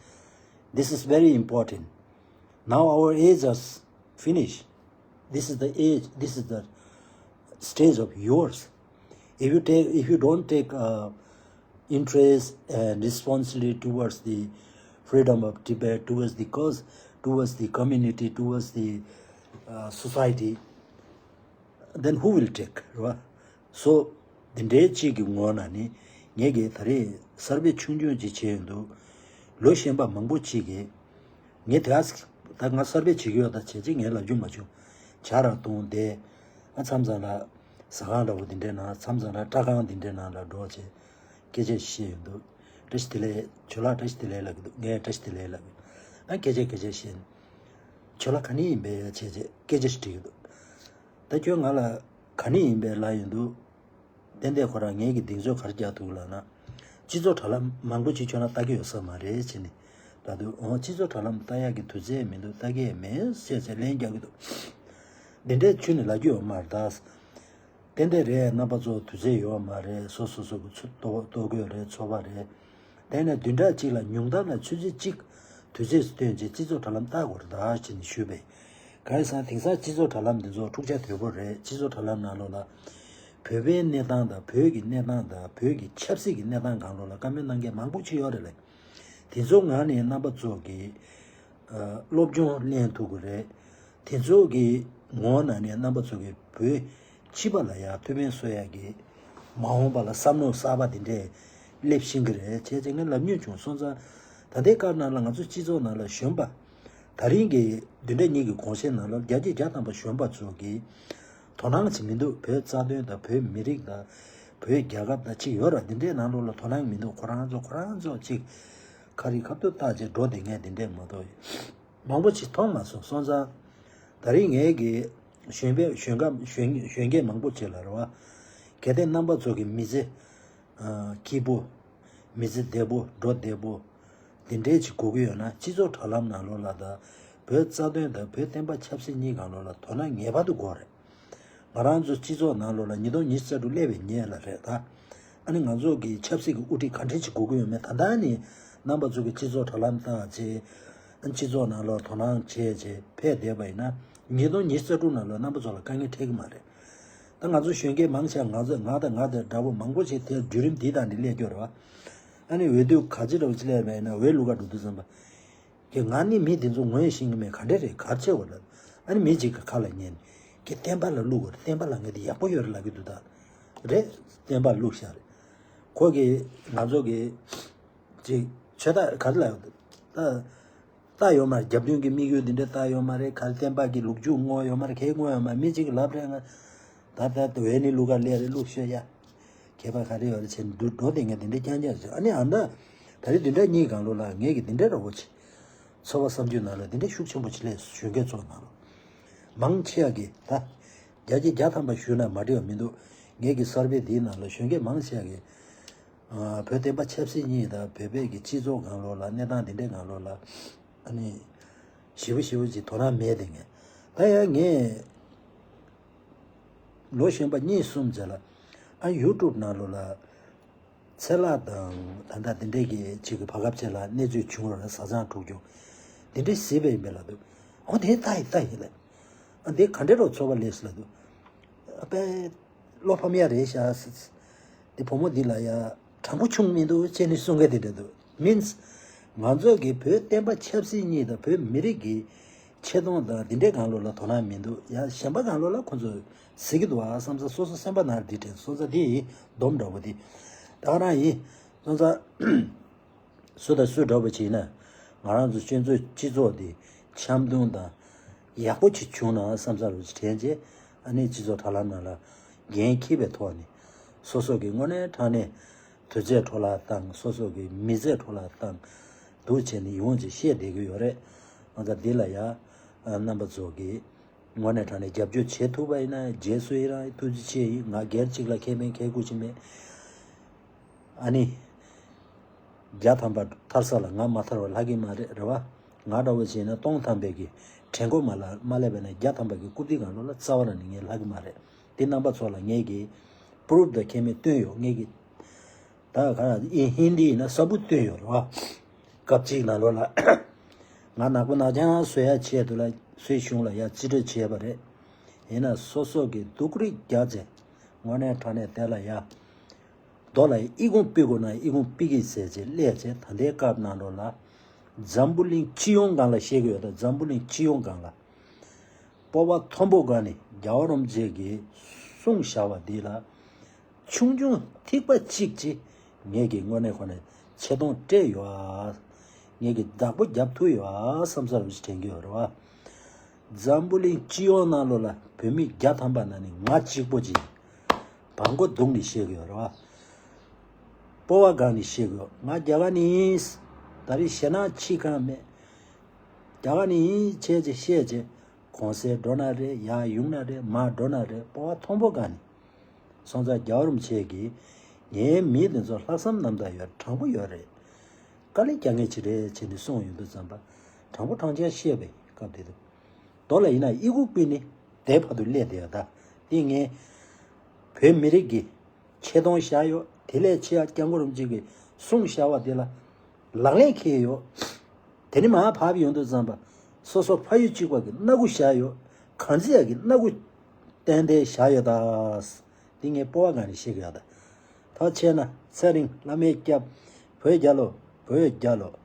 this is very important. Now our age has finished. This is the age, this is the stage of yours. If you take, if you don't take uh, interest and responsibility towards the freedom of Tibet, towards the cause, towards the community, towards the uh, society, then who will take, right? So འདི་འདྲའི་གཅིག་གི་ངོ་ན་ནི་ངས་ཀྱི་ད་རེས་གསར་སྤེལ་ཆུང་ཆུང་ཅིག་བྱས་ཡོང་འདུག་ལོ་གཞོན་པ་མང་པོ་གཅིག་གིས་ངས་དེ་ད་ང་གསར་སྤེལ་བྱེད་ཀྱི་ཡོད་ད་བྱས་ཅིག་ངས་ལབ་རྒྱུ་མ་བྱུང་། ཇ་རང་བཏུང་བསྡད། ཨ་མཚམས་མཚམས་ལ་ཟ་ཁང་འདྲ་བོ་འདི་འདྲའི་ནང་མཚམས་མཚམས་ལ་སྐྲ་ཁང་འདི་འདྲའི་ནང་ལ་འགྲོ་བྱས་སྐད་ཆ་བཤད་ཡོང་འདུག་བཀྲ་ཤིས་བདེ་ལེགས་ཇོ་ལགས། བཀྲ་ཤིས་བདེ་ལེགས་ལབ་ཀྱི་འདུག་ངས་བཀྲ་ཤིས་བདེ་ལེགས་ལབ་ཀྱི་འདུག་ཨ་སྐད་ཆ་སྐད་ཆ་བཤད། ཇོ་ལགས་ག་ནས་ཡིན་པས་བྱས་བྱས་སྐད་ཆ་ཞིག་དྲིས་ཀྱི་འདུག་ད་ཁྱོད་ང་ལ་ག་ནས་ཡིན་པས་ལབ་ཡོང་འདུག་ཏན་ཏན་ཁོ་རང་ངེད་ཀྱི་གདེང་ཚོད་ག་རེ་རྒྱག་ཐུབ་ལབ་ན། སྤྱི་ཚོགས་དྲ་ལམ་མང་པོ་ཅིག་ཁྱོད་རང་ལྟ་གི་ཡོད་ས་མ་རེད་ཅེས་ནི་ལབ་འདུག་འོ་སྤྱི་ཚོགས་དྲ་ལམ་ལྟ་ཡག་གི་དུས་ཚོད་མི་འདུག་ལྟ་གི་མེད་ཅེས་ཟེར་ལན་རྒྱག་གི་འདུག་འདི་འདྲའི་ཁྱོད་ནི་ལབ་རྒྱུ་ཡོད་མ་རེད་ད། ཏན་ཏན་རེད། རྣམ་པ་ཚོ་དུས་ཚོད་ཡོད་མ་རེད། སོ་སོ་སོ་གི་ཚོ་ལྟོ་ལྟོ་གོས་རེད། ཚོ་པ་རེད། དེ་ནས་བདུན་ཕྲག་གཅིག་ལ་ཉུང་མཐའ་ལ་ཆུ་ཚོད་གཅིག་དུས་ཚོད་སྟོན་རྗེས་སྤྱི་ཚོགས་དྲ་ལམ་ལྟ་དགོས་རེད་ད་ཅེས་ནི་ཞུས་པས། གང་ཡིན་ཟེར་ན་དེང་སང་སྤྱི་ཚོགས་དྲ་ལམ་འདི་ཚོ་འཁྲུག་ཆ་དོད་པོ་རེད། སྤྱི་ཚོགས་དྲ་ལམ་ནང་ལོགས་ལ་བོད་པའི་གནས་སྟངས་དང་བོད་ཀྱི་གནས་སྟངས་དང་བོད་ཀྱི་ཆབ་སྲིད་ཀྱི་གནས་སྟངས་སྒང་ལོགས་ལ་བཀའ་མོལ་གནང་མཁན་མང་པོ་ཅིག་ཡོད་རེད་ལ། དེ་ཚོ་ངང་ནས་རྣམ་པ་ཚོ་གིས་ཨ་སློབ་སྦྱོང་ལེན་ཐུབ་ཀྱི་རེད། དེ་ཚོ་གི་ངོ་ནང་ནས་རྣམ་པ་ཚོ་གིས་བོད་སྤྱི་པ་ལ་ཡང་ཐུགས་ཕན་གསོ་ཡག་གི་མ་འོངས་པ་ལ་བསམ་བློ་གསར་པ་དེ་འདྲས་སླེབས་ཤེས་ཀྱི་རེད་བྱས་ཙང་ངས་ལབ་མྱོང་བྱུང་། སོང་ཙང་ད་ལྟའི་སྐབས་ནང་ལ་ང་ཚོ་སྤྱི་ཚོགས་ནང་ལ་གཞོན་པ་ད་རིང་གི་བདུན་ཕྲག་གཉིས་ཀྱི་གོང་བཤད་ནང་ལ་བརྒྱ་ཆ་བརྒྱ་ཐམ་པ་གཞོན་པ་ཚོ་གིས་དོ་སྣང་བྱེད་མི་འདུག་བོད་རྩ་དོན་དང་བོད་མི་རིགས་དང་བོད་རྒྱལ་ཁབ་དང་ཅིག་ཡོད་ར། འདི་འདྲའི་ནང་ལོགས་ལ་དོ་སྣང་མི་འདུག་ཁོ་རང་ཚོ་ཁོ་རང་ཚོ་ཅིག་ཁ་རི་ཁ་ཐུག་བཏགས་བྱས་འགྲོ་བསྡད་མཁན་འདི་འདྲས་མ་གཏོགས་མང་པོ་ཅིག་མཐོང་མ་སོང་། སོང་ཙང་ད་རིང་ངས་ཀྱི་གཞོན་པའི་གཞོན་སྐམ་གཞོན་གཞོན་སྐྱེས་མང་པོ་ཅིག་ལ་རེད་བ། གལ་ཏེ་རྣམ་པ་ཚོ་གི་མི་ཚེ་ཨ་སྐྱིད་པོ། མི་ཚེ་བདེ་པོ་འགྲོ་བདེ་པོ། འདི་འདྲའི་ཅིག་དགོས་ཀྱི་ཡོད་ན་སྤྱི་ཚོགས་དྲ་ལམ་ནང་ལོགས་ལ་དང་བོད་རྩ་དོན་དང་བོད་བསྟན་པ་ཆབ་སྲིད་གཉིས་སྒང་ལོགས་ལ་དོ་སྣང་ངེས་པར་དུ་དགོས་རེད། ང་རང་ཚོ་སྤྱི་ཚོགས་ནང་ལོགས་ལ་ཉིས་སྟོང་ཉི་ཤུ་རྩ་དྲུག་སླེབས་པའི་ཉེ་ལ་རེད་ད། ཨ་ནི་ང་ཚོ་གི་ཆབ་སྲིད་ཀྱི་དབུ་ཁྲིད་ག་འདྲས་ཅིག་དགོས་ཀྱི་ཡོད་མེད་ད་ལྟ་ནི་རྣམ་པ་ཚོ་གི་སྤྱི་ཚོགས་དྲ་ལམ་བཏང་བྱས། ཨ་ནི་སྤྱི་ཚོགས་ནང་ལོགས་དོ་སྣང་བྱས་བྱས་ཕེབས་བསྡད་པ་ཡིན་ན་ཉིས་སྟོང་ཉི་ཤུ་རྩ་དྲུག་ནང་ལོགས་རྣམ་པ་ཚོ་ལ་དཀའ་ངལ་འཕྲད་ཀྱི་མ་རེད། ད་ང་ཚོ་གཞོན་སྐྱེས་མང་ཆེ་ང་ཚོ་ང་དང་ང་དང་འདྲ་པོ་མང་པོ་ཞིག་དེ་བརྒྱུད་རིམ་འདི་དང་འདི་སླེབས་ཀྱི་ཡོད་རེད་བ། ཨ་ནི་འོས་བསྡུ་ག་ཅི་འདྲ་བོ་ཅིག་སླེབས་པ་ཡིན་ན་འོས་བླུག་ག་འགྲོ་དུས་ཙམ་པ། ཀྱེ་ང་ནི་མི་དེ་ཚོ་ངོས་ཤེས་ཀྱི་མེད། ག་འདྲ་རེད་ག་རེ་བྱེད་དགོས་ལབ། ཨ་ནི་མི་གཅིག་གི་ཁ་ལ་ཉན། ཀྱེ་བསྟན་པ་ལ་བླུག་དགོས་རེད། བསྟན་པ་ལ་ངས་དེ་ཡག་པོ་ཡོད་རེད་ལབ་ཀྱི་འདུག་ད་རེད། བསྟན་པ་བླུག་ཤག་རེད། ཁོ་གིས་ང་ཚོ་གི་ཅིག་ཆོས་ད་ག་རེ་ལབ་ད། ལྟ་ཡོད་མ་རེད། རྒྱབ་མདུན་གྱི་དམིགས་ཡུལ་འདི་འདྲ་ལྟ་ཡོད་མ་རེད། ག་རེ་བསྟན་པ་གི་ལོ་རྒྱུས་བསྔོག་ཡོད་མ་རེད། གལ་བསྔོག་ཡོད་མ་རེད། མི་གཅིག་གིས་ལབ་རེད་ང་། ད་ལྟ་འོས་ནི་བླུག་ག་སླེབས་རེད། བླུག་ཤོག་ཡ། ཁྱད་པར་ག་རེ་ཡོད་རེད་བྱས་འདུག་འགྲོ་བསྡད་མཁན་དེ་འདྲ་རྐྱང་རྐྱང་རེད། ཨ་ནི་ཨ་མདའ་ད་རེས་བདུན་ཕྲག་གཉིས་སྒང་ལོགས་ལ་ངས་ཀྱི་འདི་འདྲ་འདྲ་བོ་ཅིག་ཚོར་བ་བསམ་རྒྱུ་ནང་ལ་འདི་འདྲ་ཤུགས་ཆེན་པོ་ཅིག་སླེབས་སོང་། གཞོན་སྐྱེས་ཚོ་ནང་ལ་མང་ཆེ་བ་གིས་ད་བརྒྱ་ཆ་བརྒྱ་ཐམ་པ་ཞུས་ན་མ་འགྲིག་པ་མི་འདུག་ངས་ཀྱི་གསར་སྤེལ་འདིའི་ནང་ལ་གཞོན་སྐྱེས་མང་ཆེ་བ་གིས་ཨ་བོད་བསྟན་པ་ཆབ་སྲིད་གཉིས་དང་བོད་པའི་གི་སྤྱི་ཚོགས་སྒང་ལོགས་ལ་གནས་སྟངས་འདི་འདྲའི་སྒང་ལོགས་ལ་ཨ་ནི་ཞེ་པོ་ཞེ་པོ་ཅིག་དོ་སྣང་མེད་དེ་ངས་ད་ཡང་ངས་ལོ་གཞོན་པ་གཉིས་གསུམ་ཙམ་ལ་ཨ་ཡུ་ཊུབ་ནང་ལོགས་ལ་ ཚེ་ལྷ་དང་ད་ལྟ་དེ་འདྲས་ཀྱི་ཅིག་གི་བར་སྐབས་ཅིག་ལ་གནས་ཚུལ་བྱུང་བ་རེད། བཟའ་ཚང་དྲུག་སྦྱོར་དེ་འདྲས་གཟིགས་པ་ཡིན་པས་ལབ་འདུག་ཨོ་དེ་ལྟ་ཡི་ལྟ་ཡི་ལབ། ཨ་འདི་ག་འདྲས་རོགས་ཚོར་བ་ལས་ལབ་འདུག་ཨ་པའི་བློ་ཕམ་ཡ་རེད་ཤག་འདི་བུ་མོ་འདི་ལ་ཡ་དྲང་པོ་བྱུང་མི་འདུག་ཅེས་ནི་གསུང་མཁན་དེ་འདྲ་འདུག་མིན། ང་ཚོ་གི་བོད་བསྟན་པ་ཆབ་སྲིད་གཉིས་དང་བོད་མི་རིགས་ཀྱི་ཆེ་མཐོང་དང་འདི་འདྲའི་སྒང་ལོགས་ལ་དོ་སྣང་མི་འདུག་ཡ་གཞན་པ་སྒང་ལོགས་ལ་ཁོ་ཚོས་གཟིགས་ཀྱི་འདུག་ཨ་བསམ་ས། སོ་སོ་སེམས་པ་ནང་འདི་དྲན་སོང་ཙང་དེ་ཡི་སྡོམ་འདྲ་པོ་དེ་ད་ག་རང་ཡིན་སོང་ཙང་། སུ་དང་སུ་འདྲ་པོ་བྱས་ན་ང་རང་ཚོ་སྤྱི་ཚོགས་སྤྱི་ཚོགས་འདི་འཆམ་མཐུན་དང་ཡག་པོ་ཅིག་བྱུང་ན་བསམ་ས་རུ་དྲན་རྗེས་ཨ་ནི་སྤྱི་ཚོགས་དྲ་ལམ་ནང་ལ་འགན་འཁྱེར་བའི་ཐོག་ནས་སོ་སོ་གི་དངོས་གནས་དྲང་གནས་དུས་ཚོད་འཕྲོ་བརླག་བཏང་། སོ་སོ་གི་མི་ཚེ་འཕྲོ་བརླག་བཏང་འདུག་བྱས་ནས་ཡོངས་ཀྱིས་བཤད་བསྡད་ཀྱི་ཡོད་རེད། ང་ཚོ་འདི་ལ་ཡ་རྣམ་པ་ཚོ་གིས་དངོས་གནས་དྲང་གནས་རྒྱབ་སྐྱོར་བྱེད་ཐུབ་པ་ཡིན་ན་རྗེས་སུ་ཡི་རང་ཐུགས་རྗེ་ཆེ་ཡིན། ང་སྒེར་གཅིག་ལ་ཁེ་ཕན་ཁེ་དགུ་ཅིག་མེད། ཨ་ནི། བརྒྱ་ཐམ་པ་ཐར་ས་ལ་ང་མ་ཐར་བ་ལྷག་གི་མ་རེད་རེད་བ། ང་འདྲ་བོ་བྱས་ན་སྟོང་ཐམ་པའི་གི་དྲན་གོ་མ་ལ་མ་སླེབས་པ་ན་བརྒྱ་ཐམ་པ་གི་རྐུབ་སྟེགས་སྒང་ལོགས་ལ་རྩ་བ་ལ་ནི་ངས་ལྷག་གི་མ་རེད། དེ་རྣམ་པ་ཚོ་ལ་ངས་གི་པུ་རུབ་དང་ཁེ་མེད་སྟོན་ཡོད། ངས་གི་ད་ག་རང་ཨིན་ཧིན་དི་ཡིན་ན་གསལ་པོ་སྟོན་ཡོད་རེད་བ། སྐབས་གཅིག་ནང་ལོགས་ལ་ང་ནག་པོ་ནག་རྐྱང་བཟོ་ཡ་ཆེད་དུ་ལ་སུའི་གཞུང་ལ་ཡ་རྩིས་སྤྲོད་བྱས་པ་རེད། ཡིན་ན་སོ་སོ་གི་སྡུག་རུས་རྒྱག་ཚེ་དངོས་གནས་དྲང་གནས་དེ་ལ་ཡ། རྡོ་ལ་ཨི་ཁུང་ཕུད་དགོས་ན་ཨི་ཁུང་ཕུད་ཀྱི་ཟེར་བྱས་སླེབས་བྱས་ད་ལྟའི་སྐབས་ནང་ལོགས་ལ། འཛམ་བུ་གླིང་སྤྱི་ཡོངས་སྒང་ལ་བཤད་ཀྱི་ཡོད་ད། འཛམ་བུ་གླིང་སྤྱི་ཡོངས་སྒང་ལ། སྤོབས་པ་མཐོན་པོ་སྒང་ནས་རྒྱལ་བ་རིན་པོ་ཆེ་གིས་གསུངས་བཞག་པ་འདི་ལ། ཆུང་ཆུང་ཐིགས་པ་གཅིག་ཅིག་ངས་ཀྱི་དངོས་གནས་ཁོ་ནས་ཆེ་མཐོང་སྤྲད་ཡོད་ཨ། ངས་ཀྱི་བདག་པོ་རྒྱབ་ཐུབ་ཡོད་ཨ་བསམ་ས་རུ་དྲན་གྱི་ཡོད་རེད་བ། འཛམ་བུ་གླིང་སྤྱི་ཡོངས་ནང་ལོགས་ལ་བོད་མི་བརྒྱ་ཐམ་པ་ནང་ནས་ང་གཅིག་པོ་ཅིག་བང་མགོ་བརྡུངས་ནས་བཤད་གི་ཡོད་རེད་བ། སྤོབས་པ་སྒང་ནས་བཤད་གི་ཡོད། ང་རྒྱ་གར་ནས་ཡིན། ད་རེས་ཞེད་སྣང་ཕྱི་གང་མེད། རྒྱ་གར་ནས་ཡིན་བྱས་ཅིག་བཤད་ཅིག་གོང་གསལ་འགྲོ་ན་རེད། ཡར་ཡོང་ན་རེད། མར་འགྲོ་ན་རེད། སྤོབས་པ་མཐོན་པོ་སྒང་ནས། སོང་ཙང་རྒྱལ་བ་རིན་པོ་ཆེ་གིས་ངའི་མི་དེ་ཚོ་ལྷག་བསམ་རྣམ་དག་ཡོད། དྲང་པོ་ཡོད་རེད། དཀའ་ལས་རྒྱག་མཁན་ཅིག་རེད་བྱས་ནས་གསུངས་ཡོང་དུས་ཙམ་པ་དྲང་པོ་དྲང་རྐྱང་བཤད་པའི་སྐབས་དེ་དུས། མདོ་ལ་ཡིན་ན་ཨི་ཁུང་ཕུད་ནི་དེ་བར་དུ་སླེབས་བསྡད་ཡོད་ད། དེ་ངས་བོད་མི་རིགས་ཀྱི་ཆེ་མཐོང་བཞག་ཡོད། དེ་ལས་ཆེ་ཡ་སྐྱབས་མགོན་རིན་པོ་ཆེ་གིས་གསུངས་བཞག་པ་དེ་ལ་ལག་ལེན་འཁེལ་ཡོད། དེ་ནི་མར་ཕབ་ཡོང་དུས་ཙམ་པ་སོ་སོ་ཕ་ཡུལ་གཅིག་པ་གི་སྣ་ཁུག་བཞག་ཡོད། གང་ཚེ་ཡ་གི་སྣ་ཁུག་ཏན་ཏན་བཞག་ཡོད་ད། འདི་ངས་སྤོབས་པ་སྒང་ནས་བཤད་གི་ཡོད་ད། ད་བྱས་ན་ཚེ་རིང་བླ་མའི་སྐྱབས། བོད་རྒྱལ་ལོ། བོད་རྒྱལ་ལོ།